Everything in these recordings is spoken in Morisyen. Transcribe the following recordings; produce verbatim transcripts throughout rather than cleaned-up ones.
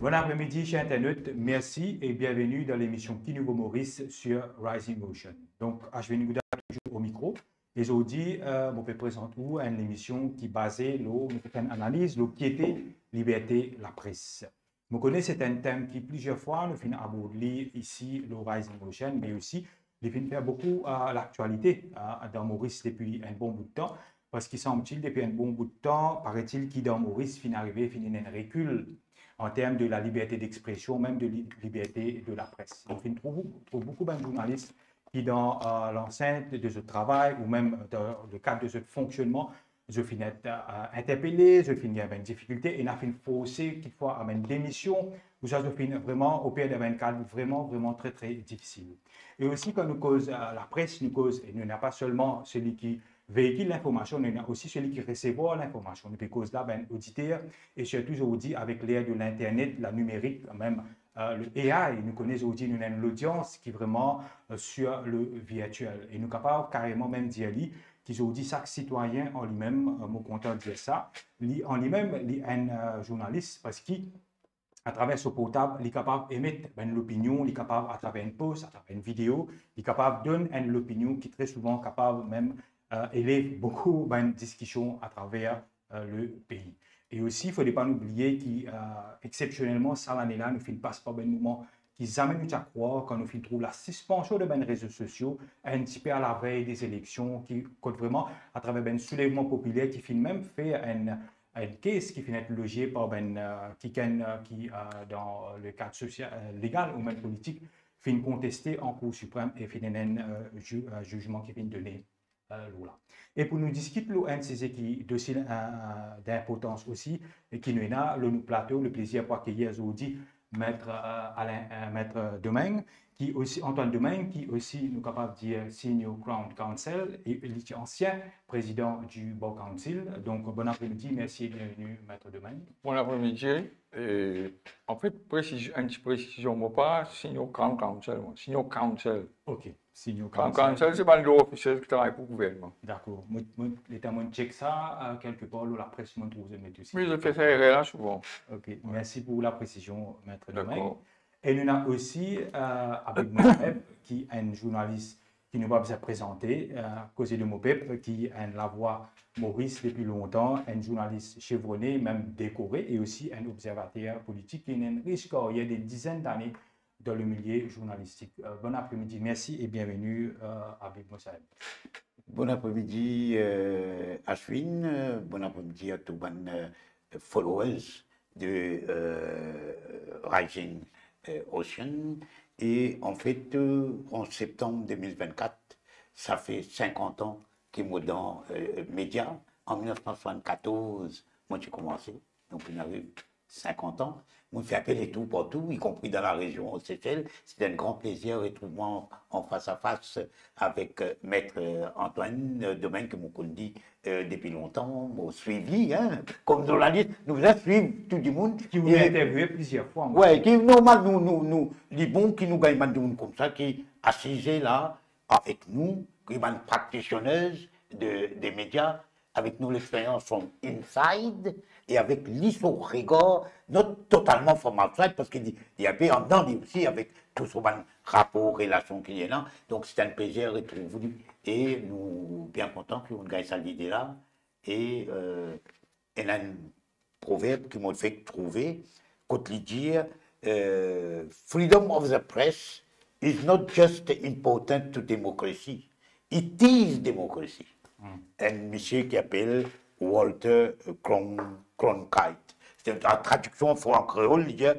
Bon apremidi, ser internat, mersi e bienveni dan lemision Ki Nouvo Moris sur Rising Ocean. Donk, Ashwin Gouda touzour o mikro. E zordi, eh, mo pe prezant ou enn lemision ki baze lor, nou pe fer enn analiz lor ki ete liberte lapres. Mo kone se enn tem ki plizier fwa nou finn abord li isi lor Rising Ocean, me osi li finn fer boukou, eh, laktialite, eh, dan Moris depi enn bon bout tan, parski sanm til depi enn bon bout tan, paretil ki dan Moris finn arive, finn ena enn rekil an term de laliberte dexpresion, mem de li-, liberte de lapres. Nou finn trouv, trouv boukou bann zournalis ki dan, eh, lansent de zot travay ou mem dan lekad de zot fonksionnman, zot finn et, eh, interpele, zot finn gagn bann difikilte, ena finn forse kikfwa a bann demision, ouswa zot finn vreman oper dan bann kad vreman, vreman tre, tre difisil. E osi, kan nou koz, eh, lapres, nou koz, e nou ena pa selman seli ki veikil linformasion, nou ena osi seli ki resevwar linformasion. Nou pe koz la bann oditer, e sirtou zordi avek ler de linternet, lanimerik, mem, eh, le A I, nou kone zordi nou ena enn lodians ki vreman, eh, sur le virtiel. E nou kapav kareman mem dir li ki zordi sak sitwayin an limem, eh, mo kontan dir sa, li an limem, li enn, eh, zournalis, parski atraver so portab, li kapav emet bann lopinion, li kapav atraver enn post, atraver enn video, li kapav donn enn lopinion ki tre souvan kapav mem, eh, elev boukou bann diskision atraver, eh, le pei. E osi, fode pa nou bliye ki, eh, exsepsionelman, sa lane la, nou finn pas par bann moman ki zame nou ti a krwar, kan nou finn trouv lasispansion de bann rezo sosio, enn tipe alavey de zeleksion, ki, kot vreman, atraver bann soulevman popiler, ki finn mem fer enn, enn kes ki finn et loze par bann, eh, kikenn, eh, ki, eh, dan lekad sosial, eh, legal ou mem politik, finn konteste an Kour Siprem e finn ena enn, eh, ji-, eh, zizman ki finn done, eh, lor la. E pou nou diskit lor enn size ki dosi, eh, dinportans osi, e ki nou ena lor nou plato, leplezir pou akeyir zordi Met, eh, Alain, eh, Met Domingue, ki osi, Antoine Domingue, ki osi, nou kapav dir, Senior Crown Counsel, e li ti ansien prezidan di Bar Council. Donk, bon apremidi, mersi e bienveni, Met Domingue. Bon apremidi. E, anfet, presiz-, enn ti presizion, mo pa Senior Crown Counsel, mwa, Senior Counsel. Ok, Senior Counsel. Crown Counsel, se bann law officers ki travay pou gouvernman. Dakor. Mo, mo, letan mo check sa, eh, kelke par lor lapres, mo trouv zot met osi. Wi, zot fer sa erer la souvan. Ok, mersi pou lapresizion, Met Domingue. Dakor. E nou ena osi, eh, Abib Mossaeb, ki enn zournalis ki nou pa bizin prezante, eh, koze de Mopep, ki enn lavwa Moris depi lontan, enn zournalis chevrone, mem dekore, e osi enn obzervater politik ki ena enn ris karyer de dizenn dane dan le milie zournalistik. Eh, bon apremidi, mersi e bienveni, eh, Abib Mossaeb. Bon apremidi, eh, Ashwin, eh, bon apremidi a tou bann, eh, followers de, eh, Rising, eh, Ocean. E anfet, eh, an septanm de mil vennkat, sa fer sinkant an ki mo dan, eh, media. An mil nef san swasannkatorz, mo ti koumanse. Donk, inn ariv sinkant an. Mo fer inpe letour partou, ikonpri dan larezion Sesel. Se enn gran plezir retrouv mwa an fas a fas avek, eh, Met, eh, Antoine, eh, Domingue, ki mo konn li, eh, depi lontan, mo swiv li, hein. Kom zournalis, nou bizin swiv tou dimoun. Ki ou inn interviewe plizier fwa, wi, ki normal, nou, nou, nou, li bon ki nou gagn bann dimoun koumsa ki asize la avek nou, ki bann practitioners de, de media, avek nou lexperyans from inside e avek li so regar, not totalman from outside, parski li, li inpe andan li osi avek tou so bann rapor, relasion ki li ena. Donk, se enn plezir retrouv li e nou bien kontan ki ou'nn gagn sa lide la. E, eh, ena enn proverb ki mo fek trouve, kot li dir, eh, "Freedom of the press is not just important to democracy, it is democracy." Hmm. Enn misie ki apel Walter Cron-, Cronkite. Se an tradiksion an kreol, li dir,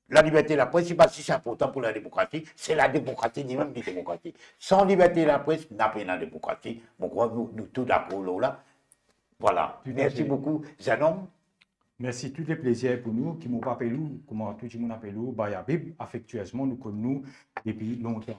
"Laliberte lapres, se pa zis inportan pou lademokrasi, se lademokrasi limem ki demokrasi. San liberte lapres, napa ena demokrasi." Mo krwar nou, nou tou dakor lor la. Vwala. Mersi boukou, zennom. Mersi, tou le plezir pou nou, ki mo pe apel ou, kouma tou dimoun apel ou, Bay Abib, afektiezman, nou konn ou depi lontan.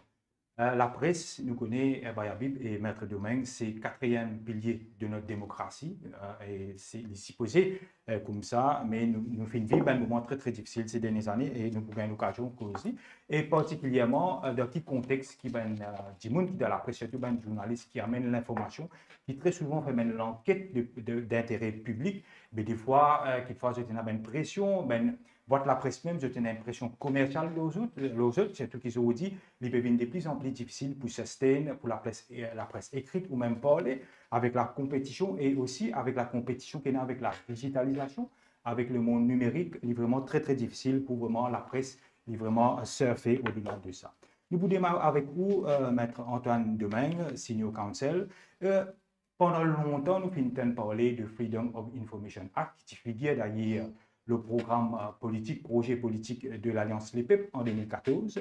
Eh, lapres, nou kone, eh, Bayabib e Maître Domingue, se katriem pilie de not demokrasi, eh, e se, li sipoze, eh, koumsa, me nou, nou finn viv bann moman tre, tre difisil se dernie zane e nou pou gagn lokazion koz li. E partikilierman, eh, dan ki kontex ki bann, eh, dimoun ki dan lapres, sirtou bann zournalis ki amenn linformasion, ki tre souvan fer bann lanket de, de, dintere piblik, me defwa, eh, kikfwa zot ena bann presion, bann bwat lapres mem, zot ena enn presion komersial lor zot, lor zot, sirtou ki zordi, li pe vinn de plizanpli difisil pou sustain, pou lapres, eh, lapres ekrit ou mem parle, avek lakonpetision e osi avek lakonpetision ki ena avek ladizitalizasion, avek lemond nimerik, li vreman tre, tre difisil pou vreman lapres, li vreman surfe odela de sa. Nou pou demar avek ou, eh, Maître Antoine Domingue, Senior Counsel. Eh, pandan lontan, nou finn tann parle de Freedom of Information Act, ki ti figir dayer lor program, eh, politik, proze politik de Lalians Lepep an de mil katorz.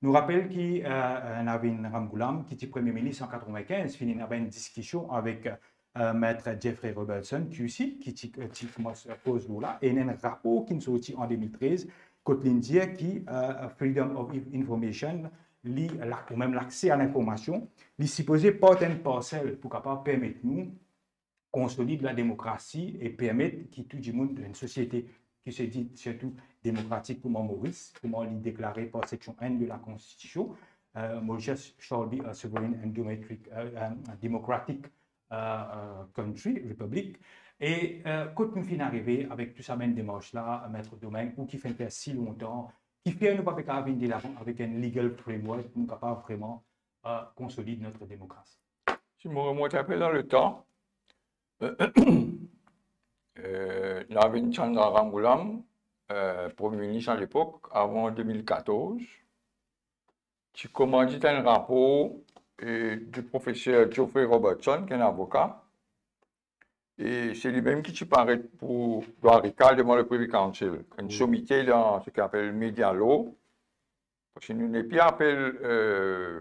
Nou rapel ki, eh, Navin Ramgoolam, ki ti Premie Minis an katrevin-kinz, finn ena bann diskision avek, eh, Maître Jeffrey Robertson, Q C, ki ti, eh, ti koumans koz lor la, e ena enn rapor ki sorti an de mil trez, kot li dir ki, eh, Freedom of Information, li, la, ou mem lakse a linformasion, li sipoze part and parcel pou kapav permet nou konsolid lademokrasi e permet ki tou dimoun dan enn sosiete ki se di sirtou demokratik kouma Moris, kouma li deklare par seksion enn de Lakonstitision, eh, Mauritius shall be a sovereign and democratic, eh, eh, democratic, eh, eh, country, republic. E, eh, kot nou finn arive avek tou sa bann demars la, Maître Domingue, ou ki finn fer si lontan, kifer nou pa pe kapav vinn de lavan avek enn legal framework pou nou kapav vreman, eh, konsolid not demokrasi? Si mo remont enpe dan letan, eh, Navin Chandra Ramgoolam, eh, Premie Minis alepok, avan de mil katorz, ti komandit enn rapor, eh, di profeser Geoffrey Robertson, ki enn avoka, e se limem ki ti paret pou Dwarika devan le Privy Council, enn somite dan seki apel media law, parski nou nepli apel, eh,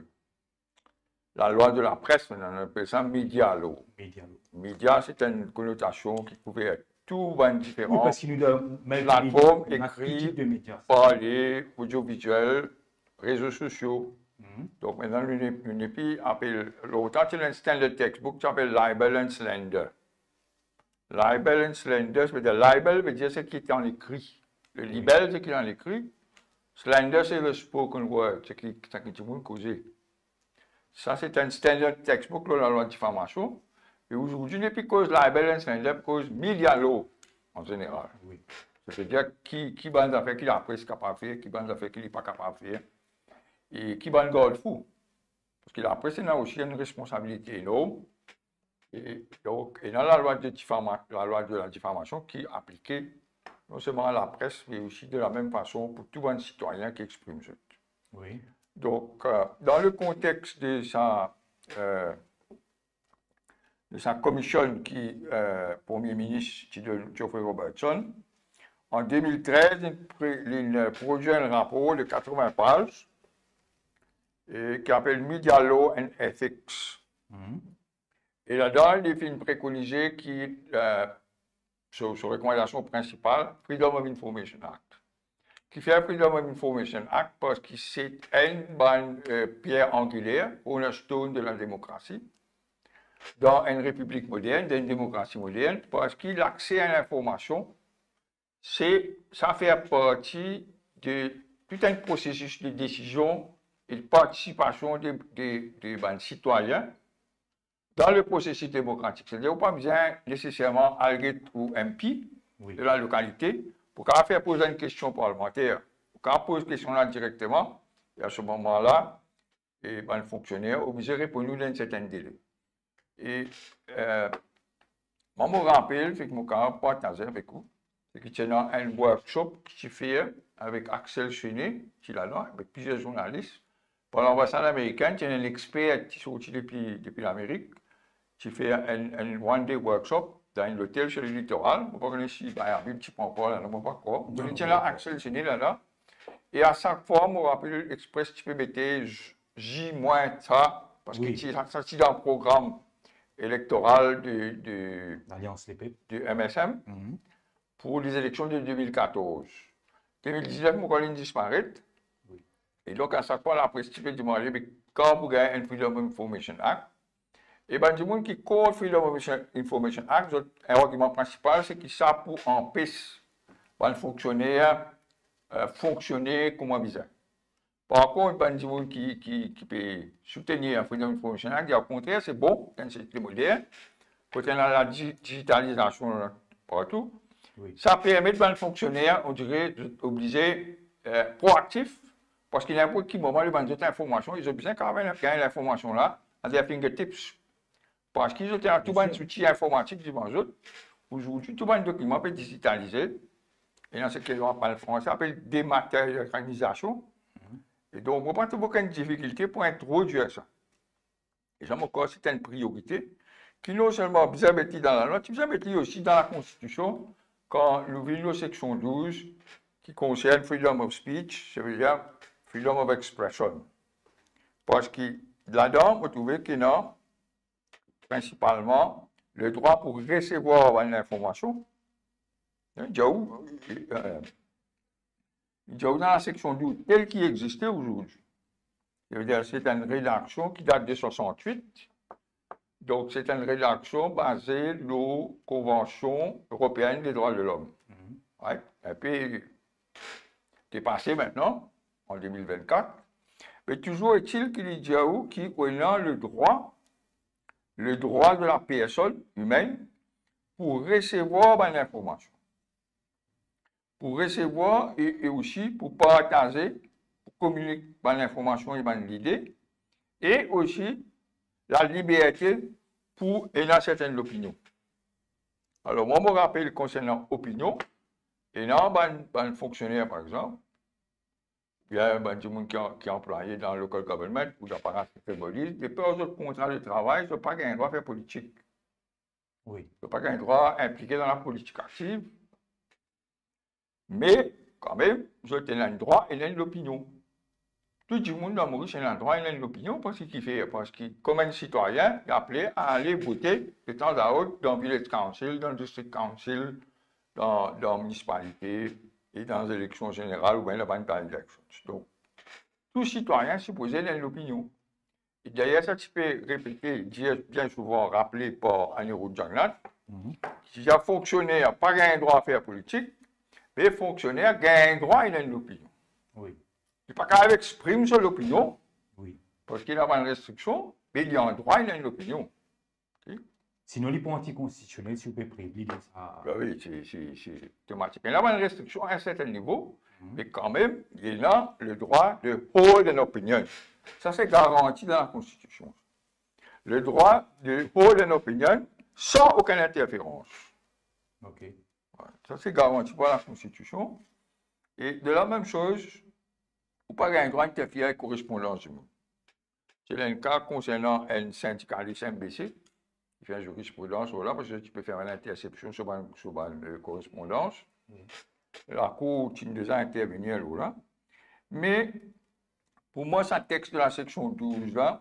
lalwa de lapres, me nou apel sa media law. Media law. Media, se enn konotasion ki kouver tou bann diferan... Wi, parski nou dan, me, platform, nou ekri, kritik de media, parle, odioviziel, rezo sosio. Mhm. Donk, aster nou ne, nou nepli apel, lontan ti ena enn standard textbook, ti apel libel and slander. Libel and slander, savedir libel vedir seki ti an ekri. Le libel, seki an ekri. Slander, se le spoken word, seki, seki dimoun koze. Sa, se enn standard textbook lor lalwa difamasion. E azordi, nou nepli koz libel and slander, nou koz media law, an zeneral. Wi. Savedir ki, ki bann zafer ki lapres kapav fer, ki bann zafer ki li pa kapav fer, e ki bann gardfou. Parski lapres ena osi enn responsabilite enorm. E donk, ena lalwa de difama-, lalwa de ladifamasion ki aplike non selman a lapres, me osi de lamem fason pou tou bann sitwayin ki exprim zot. Wi. Donk, eh, dan le kontex de sa, eh, de sa komision ki, eh, Premie Minis ti donn Geoffrey Robertson, an de mil trez, li pre-, li, eh, prodwir enn rapor de katrevin paz, e ki apel Media Law and Ethics. Mhm. E ladan, li finn prekonize ki, eh, so, so rekomandasion prinsipal, Freedom of Information Act. Kifer Freedom of Information Act? Parski se enn bann, eh, pier angiler, cornerstone de lademokrasi, dan enn repiblik modern, dan enn demokrasi modern, parski lakse a linformasion, se, sa fer parti de tou enn prosesis de desizion e de partisipasion de, de, de bann sitwayin dan le prosesis demokratik. Savedir, ou pa bizin neseserman al get ou M P, wi, de la lokalite pou kapav fer poz enn kestion parlimanter. Ou kapav poz kestion la direkteman, e a se moman la, e bann fonksioner oblize reponn ou dan enn sertenn dele. E, eh, mwa, mo rapel, seki mo kapav partaze avek ou, seki ti ena enn workshop ki ti fer avek Axel Chenet, ti la la, avek plizier zournalis. Par lanbasad amerikenn, ti ena enn exper ki sorti depi, depi Lamerik, ti fer enn, enn one day workshop dan enn lotel sir le litoral. Mo pa kone si Bayabib ti pe ankor la, non, mo pa krwar. Non, non, ti ena pa ankor. Axel Chenet la la. E a sak fwa, mo rapel, Express ti pe mete J, J mwin sa, parski, wi, ti, sa, sa ti dan program elektoral de, de, Lalians Lepep, de M S M, mhm, pou lezeleksion de de mil katorz. De mil diznef, mo krwar linn disparet. Wi. E donk, a sak fwa, lapres ti pe demande, "Me kan pou gagn enn Freedom of Information Act?" E bann dimoun ki kont Freedom of Information Act, zot, enn argiman prinsipal, se ki sa pou anpes bann fonksioner, eh, fonksione kouma bizin. Par kont, bann dimoun ki, ki, ki pe soutenir Freedom of Information Act, dir okontrer, se bon, dan sete modern, kot ena la di-, digitalizasion partou, Wi. Sa permet bann fonksioner, on dirait, oblize, eh, proaktif, parski ninport ki moman, li bann zot linformasion, zot bizin kapav gagn linformasion la, at their fingertips. Parski zot ena tou bann zouti informatik devan zot. Azordi, tou bann dokiman pe digitalize. E dan seki nou apel franse, apel dematerializasion. E donk, mo pa trouv okenn difikilte pou introdir sa. E sa, mo krwar, se enn priorite ki non selman bizin met li dan lalwa, ti bizin met li osi dan lakonstitision, kan nou vinn lor seksion douz, ki konsern freedom of speech, savedir freedom of expression. Parski ladan, mo trouve ki ena, prinsipalman, ledrwa pou resevwar bann linformasion. Hein, dir ou, eh, dir ou dan laseksion douz, tel ki existe azordi. Savedir, se enn redaksion ki dat de swasant-wit. Donk, se enn redaksion baze lor Konvansion Eropeenn de Drwa de Lom. Mhm. Right? Epi, depase aster, an de mil vennkat. Me touzour etil ki li dir ou ki ou ena ledrwa, ledrwa de la personn imenn pou resevwar bann linformasion. Pou resevwar e, e osi pou partaze, pou kominik bann linformasion e bann lide, e osi laliberte pou ena sertenn lopinion. Alor, mwa, mo rapel konsernan opinion, ena bann, bann fonksioner, par exanp, oubien bann dimoun ki an-, ki anplwaye dan local government ou dan parastate bodies, depi zot kontra de travay, zot pa gagn drwa fer politik. Wi. Zot pa gagn drwa inplike dan lapolitik aktiv. Me, kanmem, zot ena enn drwa, ena enn lopinion. Tou dimoun dan Moris ena enn drwa, ena enn lopinion, parski kifer, parski kouma enn sitwayin, li apele a ale vote detanzaot dan village council, dan district council, dan, dan minisipalite, e dan zeleksion zeneral oubien dan bann by-elections. Donk, tou sitwayin sipoze ena enn lopinion. E dayer, sa ti pe repete, dir bien souvan, rapele par Anirudh Jugnauth, mhm, ki dir fonksioner pa gagn drwa fer politik, me fonksioner gagn drwa ena enn lopinion. Wi. Li pa kapav exprim so lopinion, wi, parski li ena bann restriksion, me li an drwa ena enn lopinion. Ok? Sinon, li pou antikonstitisionel si ou pe priv li de sa. Ben wi, se, se, se otomatik. Ena bann restriksion a enn sertenn nivo, mhm, me kanmem, li ena ledrwa de hold an opinion. Sa, se garanti dan lakonstitision. Ledrwa de hold an opinion san okenn interferans. Ok. Sa, se garanti par lakonstitision. E de la mem soz, ou pa gagn drwa interfere avek korespondans dimoun. Ti ena enn ka konsernan enn sindikalis M B C, ki fer enn zirispridans lor la, parski ti pe fer enn intersepsion so bann, so bann, eh, korespondans. Mm. Lakour ti deza intervenir lor la. Me, pou mwa, sa text de la seksion douz la,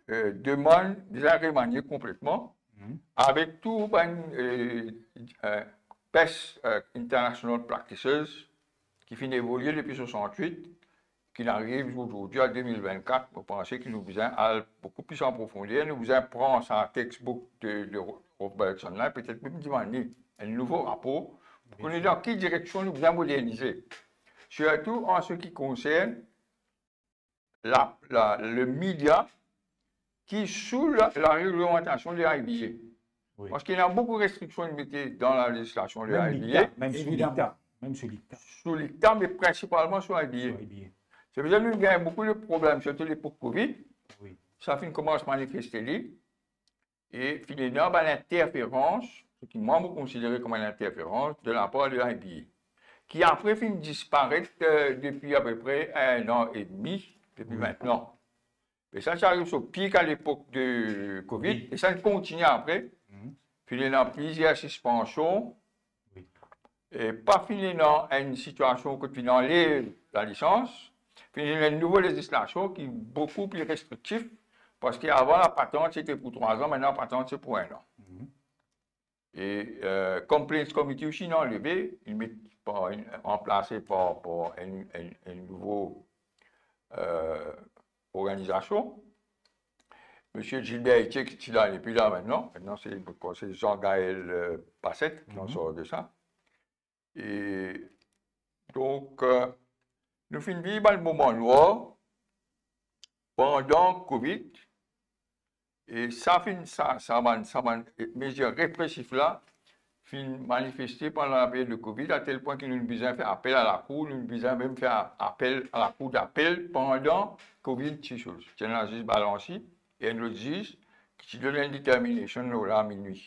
eh, demann deza remanie konpletman, mhm, avek tou bann, eh, eh, best, eh, international practices ki finn evolie depi swasant-wit, ki ariv zordi a de mil vennkat, mo panse ki nou bizin al boukou pli an profonder, nou bizin pran sa textbook de, de Robertson la, petet mem demann li enn nouvo rapor, pou kone dan ki direksion nou bizin modernize. Sirtou an se ki konsern la, la, le media ki sou la, lareglemantasion de I B A. Wi. Parski ena boukou restriksion ki mete dan lalezislasion de I B A. Mem likta, mem sou likta. Mem sou likta. Sou likta, me prinsipalman sou I B A. Sou I B A. Savedir nou gagn boukou de problem, sirtou lepok Covid. Wi. Sa finn koumans manifeste li. E finn ena bann interferans, seki mwa mo konsidere kouma enn interferans, de lapar de I B A, ki apre finn disparet, eh, depi apepre enn an edmi, depi, wi, mintnan. E sa, sa ariv so pik a lepok de Covid, wi, e sa kontigne apre. Mhm. Finn ena plizier sispansion, wi, e pa finn ena enn sitiasion kot finn anlev lalisans, finn ena enn nouvo lezislasion ki boukou pli restriktif, parski avan lapatant ti ete pou trwa zan, mintnan lapatant se pou enn an. Mhm. E, eh, Complaints Committee osi inn anleve, inn met par, inn ranplase par, par enn, enn, enn nouvo, euh, organizasion. Misie Gilbert Etier ki ti la, li nepli la aster, aster se, se Jean-Gaël, euh, Passette ki ansarz de sa. E donk, euh, nou finn viv bann moman nwar pandan Covid, e sa finn, sa, sa bann, sa bann, e, mezir represif la finn manifeste pandan laperyod de Covid, atel pwin ki nou bizin fer apel a lakour, nou bizin mem fer apel a lakour dapel pandan Covid ti soz. Ti ena zis Balancy e enn lot ziz ki ti donn enn determination lor la minwi.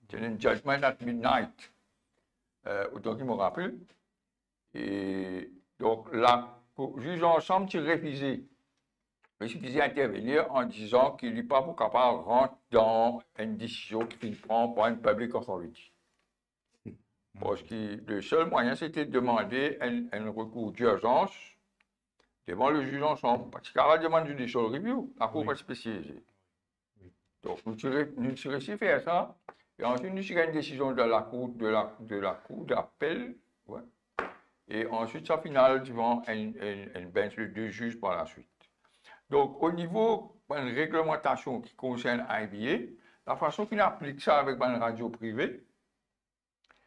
Ti ena enn judgment at midnight, euh, otan ki mo rapel. E donk, la, ziz ansam ti refize, refize intervenir an dizan ki li pa pou kapav rant dan enn desizion ki finn pran par enn public authority. Parski le sel mwayin, se ti demande enn, enn rekour dirzans devan le ziz ansam, parski kapav demann judicial review, lakour pa ti pe sieze. Donk, nou ti re-, nou ti resi fer sa, e answit nou ti gagn desizion de lakour, de la, de lakour dapel, wi. E answit, sa finn al devan enn, enn, enn bench de de ziz par laswit. Donk, o nivo bann reglemantasion ki konsern I B A, lafason ki nou aplik sa avek bann radio prive,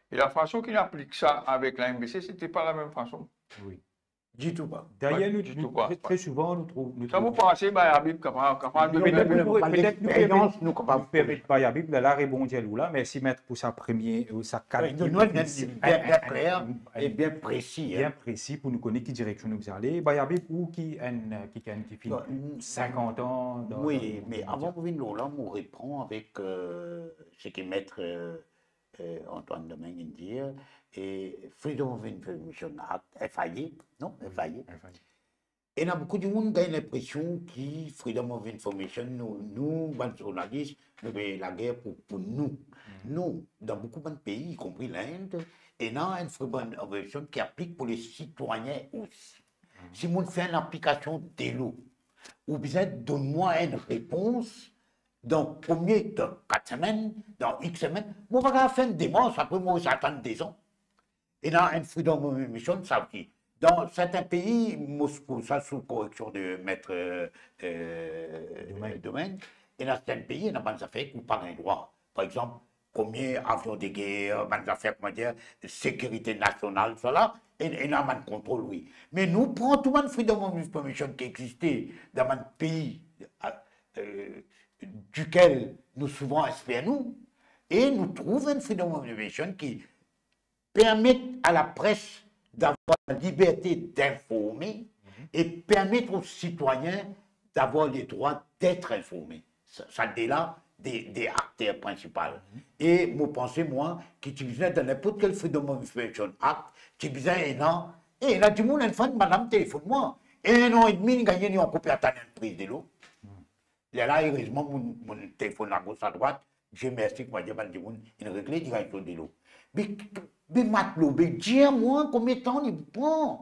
e lafason ki nou aplik sa avek la M B C, se ti pa lamem fason. Wi. Ditou pa. Dayer, nou, ditou nou, pa, tre, tre souvan, nou trouv, nou trouv... Sa mo panse, Bayabib kapav, kapav... Non, petet nou, petet nou permet, nou kapav permet Bayabib la, la rebondir lor la. Mersi, met, pou sa premie, euh, sa... Wi, nou, nou, nou, bien, bien kler e bien presi, bien presi pou nou kone ki direksion nou bizin ale. Bayabib, ou ki enn, ki, ki enn ki finn sinkant an dan... Wi, dan, me avan mo vinn lor la, mo repran avek, euh, seki met, euh, euh, Antoine Domingue vinn dir, e Freedom of Information Act, F I A, non? F I A. F I A. Ena boukou dimoun gagn linpresion ki Freedom of Information, nou, nou, bann zournalis, nou pe lager pou, pou nou. Non, dan boukou bann pei, ikonpri Lind, ena enn Freedom of Information ki aplik pou lesitwayin osi. Si mo'nn fer enn aplikasion delo, ou bizin donn mwa enn repons dan komie, dan kat semenn, dan X semenn, mo pa kapav fer enn demars, apre mo reste atann dezan. Ena enn Freedom of Information, sa ki, dan sertin pei, mo koz sa sou koreksion de met, euh, euh, Domingue. Domingue. Ena sertin pei, ena bann zafer ki ou pa gagn drwa. Par exanp, komie avion de guerre, bann zafer, kouma dir, sekirite nasional, sa la, e, ena bann kontrol, wi. Me nou pran tou bann Freedom of Information ki existe dan bann pei, euh, euh, dukel nou souvan inspir nou, e nou trouv enn Freedom of Information ki permet à la presse d'avoir la liberté d'informer et permettre aux citoyens d'avoir le droit d'être informés. Sa, sa de la, de, de akter prinsipal. E mo panse, mwa, ki ti bizin dan ninport kel Freedom of Information Act, ti bizin ena, e ena dimoun, enn fwa, enn madam telefonn mwa. Enn an edmi, li gagn, li ankor pe atann enn priz delo. Lerla, erezman, mo, mo telefonn agos adrwat, Dieu merci, kouma dir, bann dimoun inn regle, li gagn so delo. Me, me matlo, be dir mwa konbien tan li pou pran?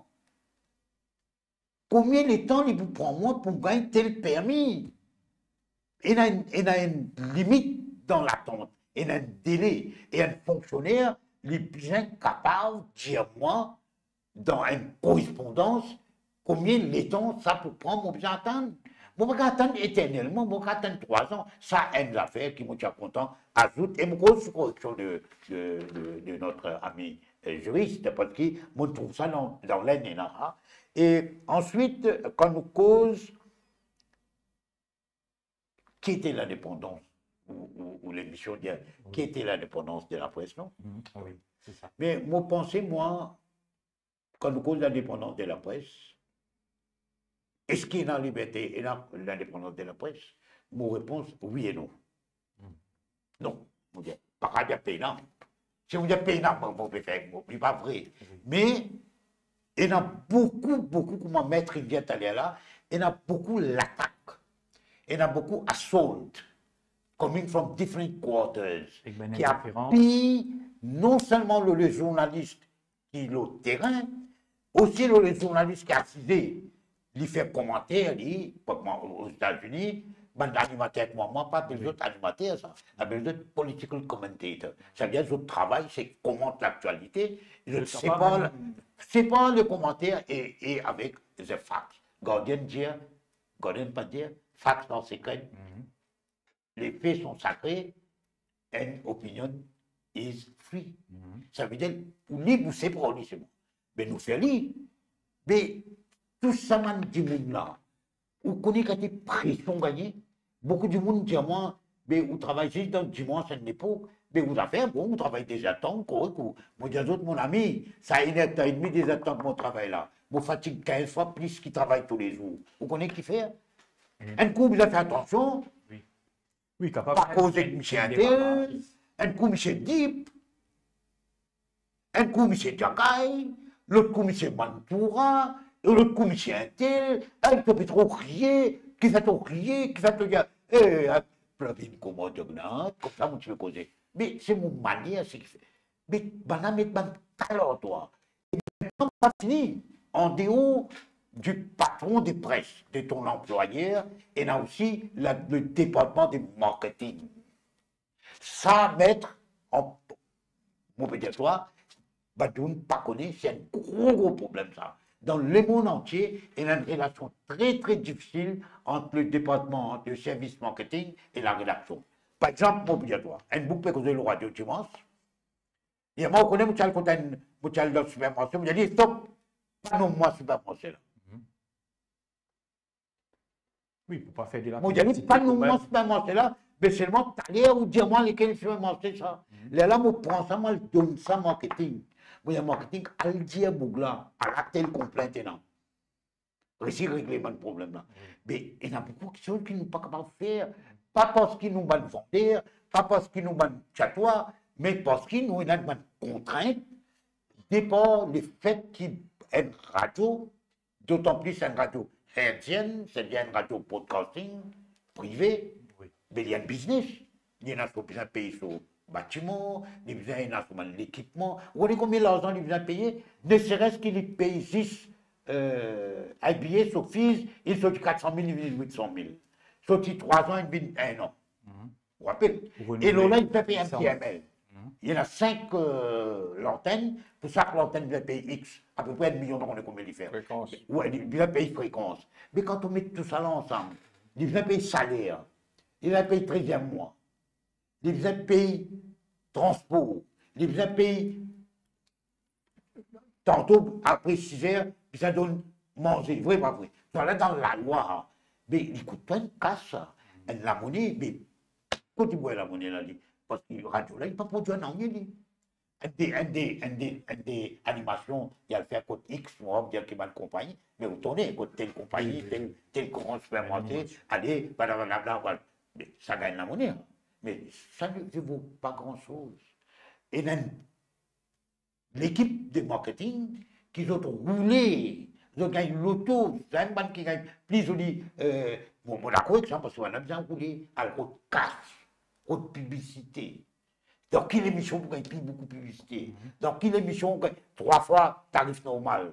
Konbien letan li pou pran mwa pou gagn tel permi? Ena enn, ena enn limit dan latant, ena enn dele, e enn fonksioner, li bizin kapav dir mwa dan enn korespondans, konbien letan sa pou pran, mo bizin atann. Mo pa kapav atann eternelman, mo kapav atann trwa an. Sa enn zafer ki mo ti a kontan azout, e mo koz sou koreksion de, de, de, de notre ami, euh, juriste, parski mo trouv sa dan, dan L N N A. E answit, kan nou koz, ki ete lindepandans, ou, ou, ou lemision dir, ki ete lindepandans de lapress, non? Mhm, wi, se sa. Me mo panse, mwa, kan nou koz lindepandans de lapress, eski ena liberte, ena lindepandans de lapress? Mo repons, wi e non. Non, mo dir, pa kapav dir pena. Si mo dir pena, mo, mo pe fer, mo, li pa vre. Me ena boukou, boukou, kouma met Rivière taler la, ena boukou latak, ena boukou assault coming from different quarters, ki apiy non selman lor le zournalis ki lor terin, osi lor le zournalis ki asize, li fer komanter, li, kouma Ozetazini, bann animater kouma mwa, pa apel zot animater sa, apel zot political commentator. Savedir zot travay se komant laktialite, zot separ, separ le komanter e, e avek the facts. Guardian dir, Guardian pa dir, facts are sacred, les faits sont sacrés, and opinion is free. Savedir, ou lib, ou se parol, se bon. Be nou fer li. Be tou sa bann dimoun la, ou kone kantite presion gagne? Boukou dimoun dir mwa, be ou travay zis dan dimans enn lepok, be ou zafer bon, ou travay dezertan, korek, ou, mo dir zot, mon ami, sa enn er tan edmi, dezertan mo travay la, mo fatig kinz fwa plis ki travay toulezour. Ou kone ki fer? Enn kou bizin fer atansion, wi, kapav pa koz ek misie entel, enn kou misie dip, enn kou misie Diakay, lot kou misie Mantoura, e lot kou misie entel, e to pe tro kriye, kifer to kriye, kifer to dir, e, plan vinn kouma Diagna, koumsa mo ti pe koze. Me se mo manier, seki fer. Me bann la met bann talan twa. E mintnan, pa fini, an deor di patron de pres, de ton anplwayer, ena osi la, le departman de marketing. Sa, met an, mo pe dir twa, bann dimoun pa kone, se enn gro, gro problem sa. Dan lemond antie, ena enn relasion tre, tre difisil ant le departman de servis marketing e laredaksion. Par exanp, mo pe dir twa, enn boug pe koze lor radio dimans, e mwa, ou kone, mo ti al kot enn, mo ti al dan sipermarse, mo dir li, "Stop, pa nom mwa sipermarse la." Wi, pou pa fer de la... Mo dir li, "Pa nom mwa sipermarse la, me selman taler ou dir mwa lekel sipermarse sa." Lerla mo pran sa, mo al donn sa marketing. Mo dir marketing, al dir boug la, ala tel konplint ena. Resi regle bann problem la. Be ena boukou kiksoz ki nou pa kapav fer, pa parski nou bann vander, pa parski nou bann tyatwa, me parski nou ena bann kontrint, depar lefet ki enn radio, dotan plis enn radio hertzienne, setadir enn radio broadcasting prive, wi, be li enn biznes. Li ena so bizin pey so batiman, li bizin ena so bann lekipman. Ou kone konbien larzan li bizin peye? Ne seres ki li pey zis, eh, enn biye, so fees, li sorti kat san mil, li vinn wit san mil. Sorti trwa zan, li vinn enn an. Ou rapel? Pou renouvle. E lor la, li pe pey enn licence. T M L. Li ena sink, eh, lantenn, pou sak lantenn, li pe pey X, apepre enn milion, pa kone konbien li fer. Frekans. Wi, li, li pe pey frekans. Me kan ou met tou sa la ansam, li bizin pey saler, li bizin pey treziem mwa, li bizin pey transpor, li bizin pey tanto apre siz er, bizin donn manze, vre pa vre? Sa la dan lalwa, me li kout twa enn kas sa, enn lamone, me kot li bwar lamone la, li? Parski radio la, li pa prodwir nanye, li. Enn de, enn de, enn de, enn de animasion, li al fer kot X, mo pa dir ki bann konpagni, me ou tone, kot tel konpagni, tel, tel gran sipermarse, ale, blablabla, blablabla. Me sa gagn lamone, me sa ne, ne vo pa gran soz. E mem lekip de marketing ki zot roule, zot gagn loto, zame bann ki gagn pli zoli, eh, bon, mo dakor ek sa, parski bann la bizin roule, al kot kas, kot piblisite. Dan ki lemision pou gagn pli boukou piblisite? Dan ki lemision pou gagn trwa fwa tarif normal?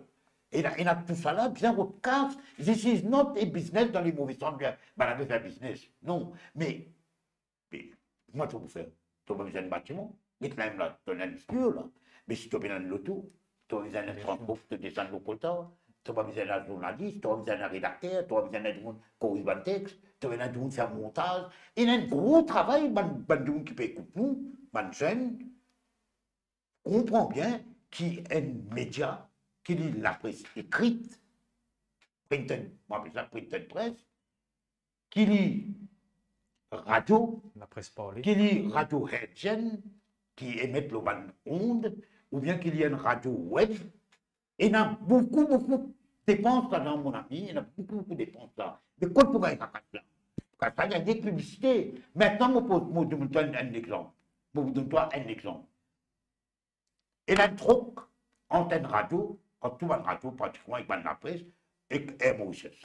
Ena, ena tou sa la, bizin kot kas. This is not a business dan lemove sans, bien, bann la pe fer biznes. Non, me Be, kouma to pou fer? To pa bizin enn batiman. Get la mem la, to ena enn stir la. Me si to pe ena enn loto, to pa bizin enn transpor pou to desann lor Kolta, to pa bizin enn zournalis, to pa bizin enn redakter, to pa bizin enn dimoun koriz bann text, to pa bizin enn dimoun fer montaz. Ena enn gro travay, bann, bann dimoun ki pe ekout nou, bann zenn, konpran bien ki enn media, ki li lapres ekrit, printed, mo apel sa printed press, ki li radio, lapres parle, ki li radio hertzienne, ki emet lor bann ond, oubien ki li enn radio web. Ena boukou, boukou depans ladan, mon ami, ena boukou, boukou depans la. Me kot pou gagn sa kas la? Kas la gagn ek piblisite. Mintnan, mo pou, mo donn twa enn, enn lexanp. Mo pou donn twa enn lexanp. Ena enn trok ant enn radio, ant tou bann radio pratikman, ek bann lapres, ek Air Mauritius.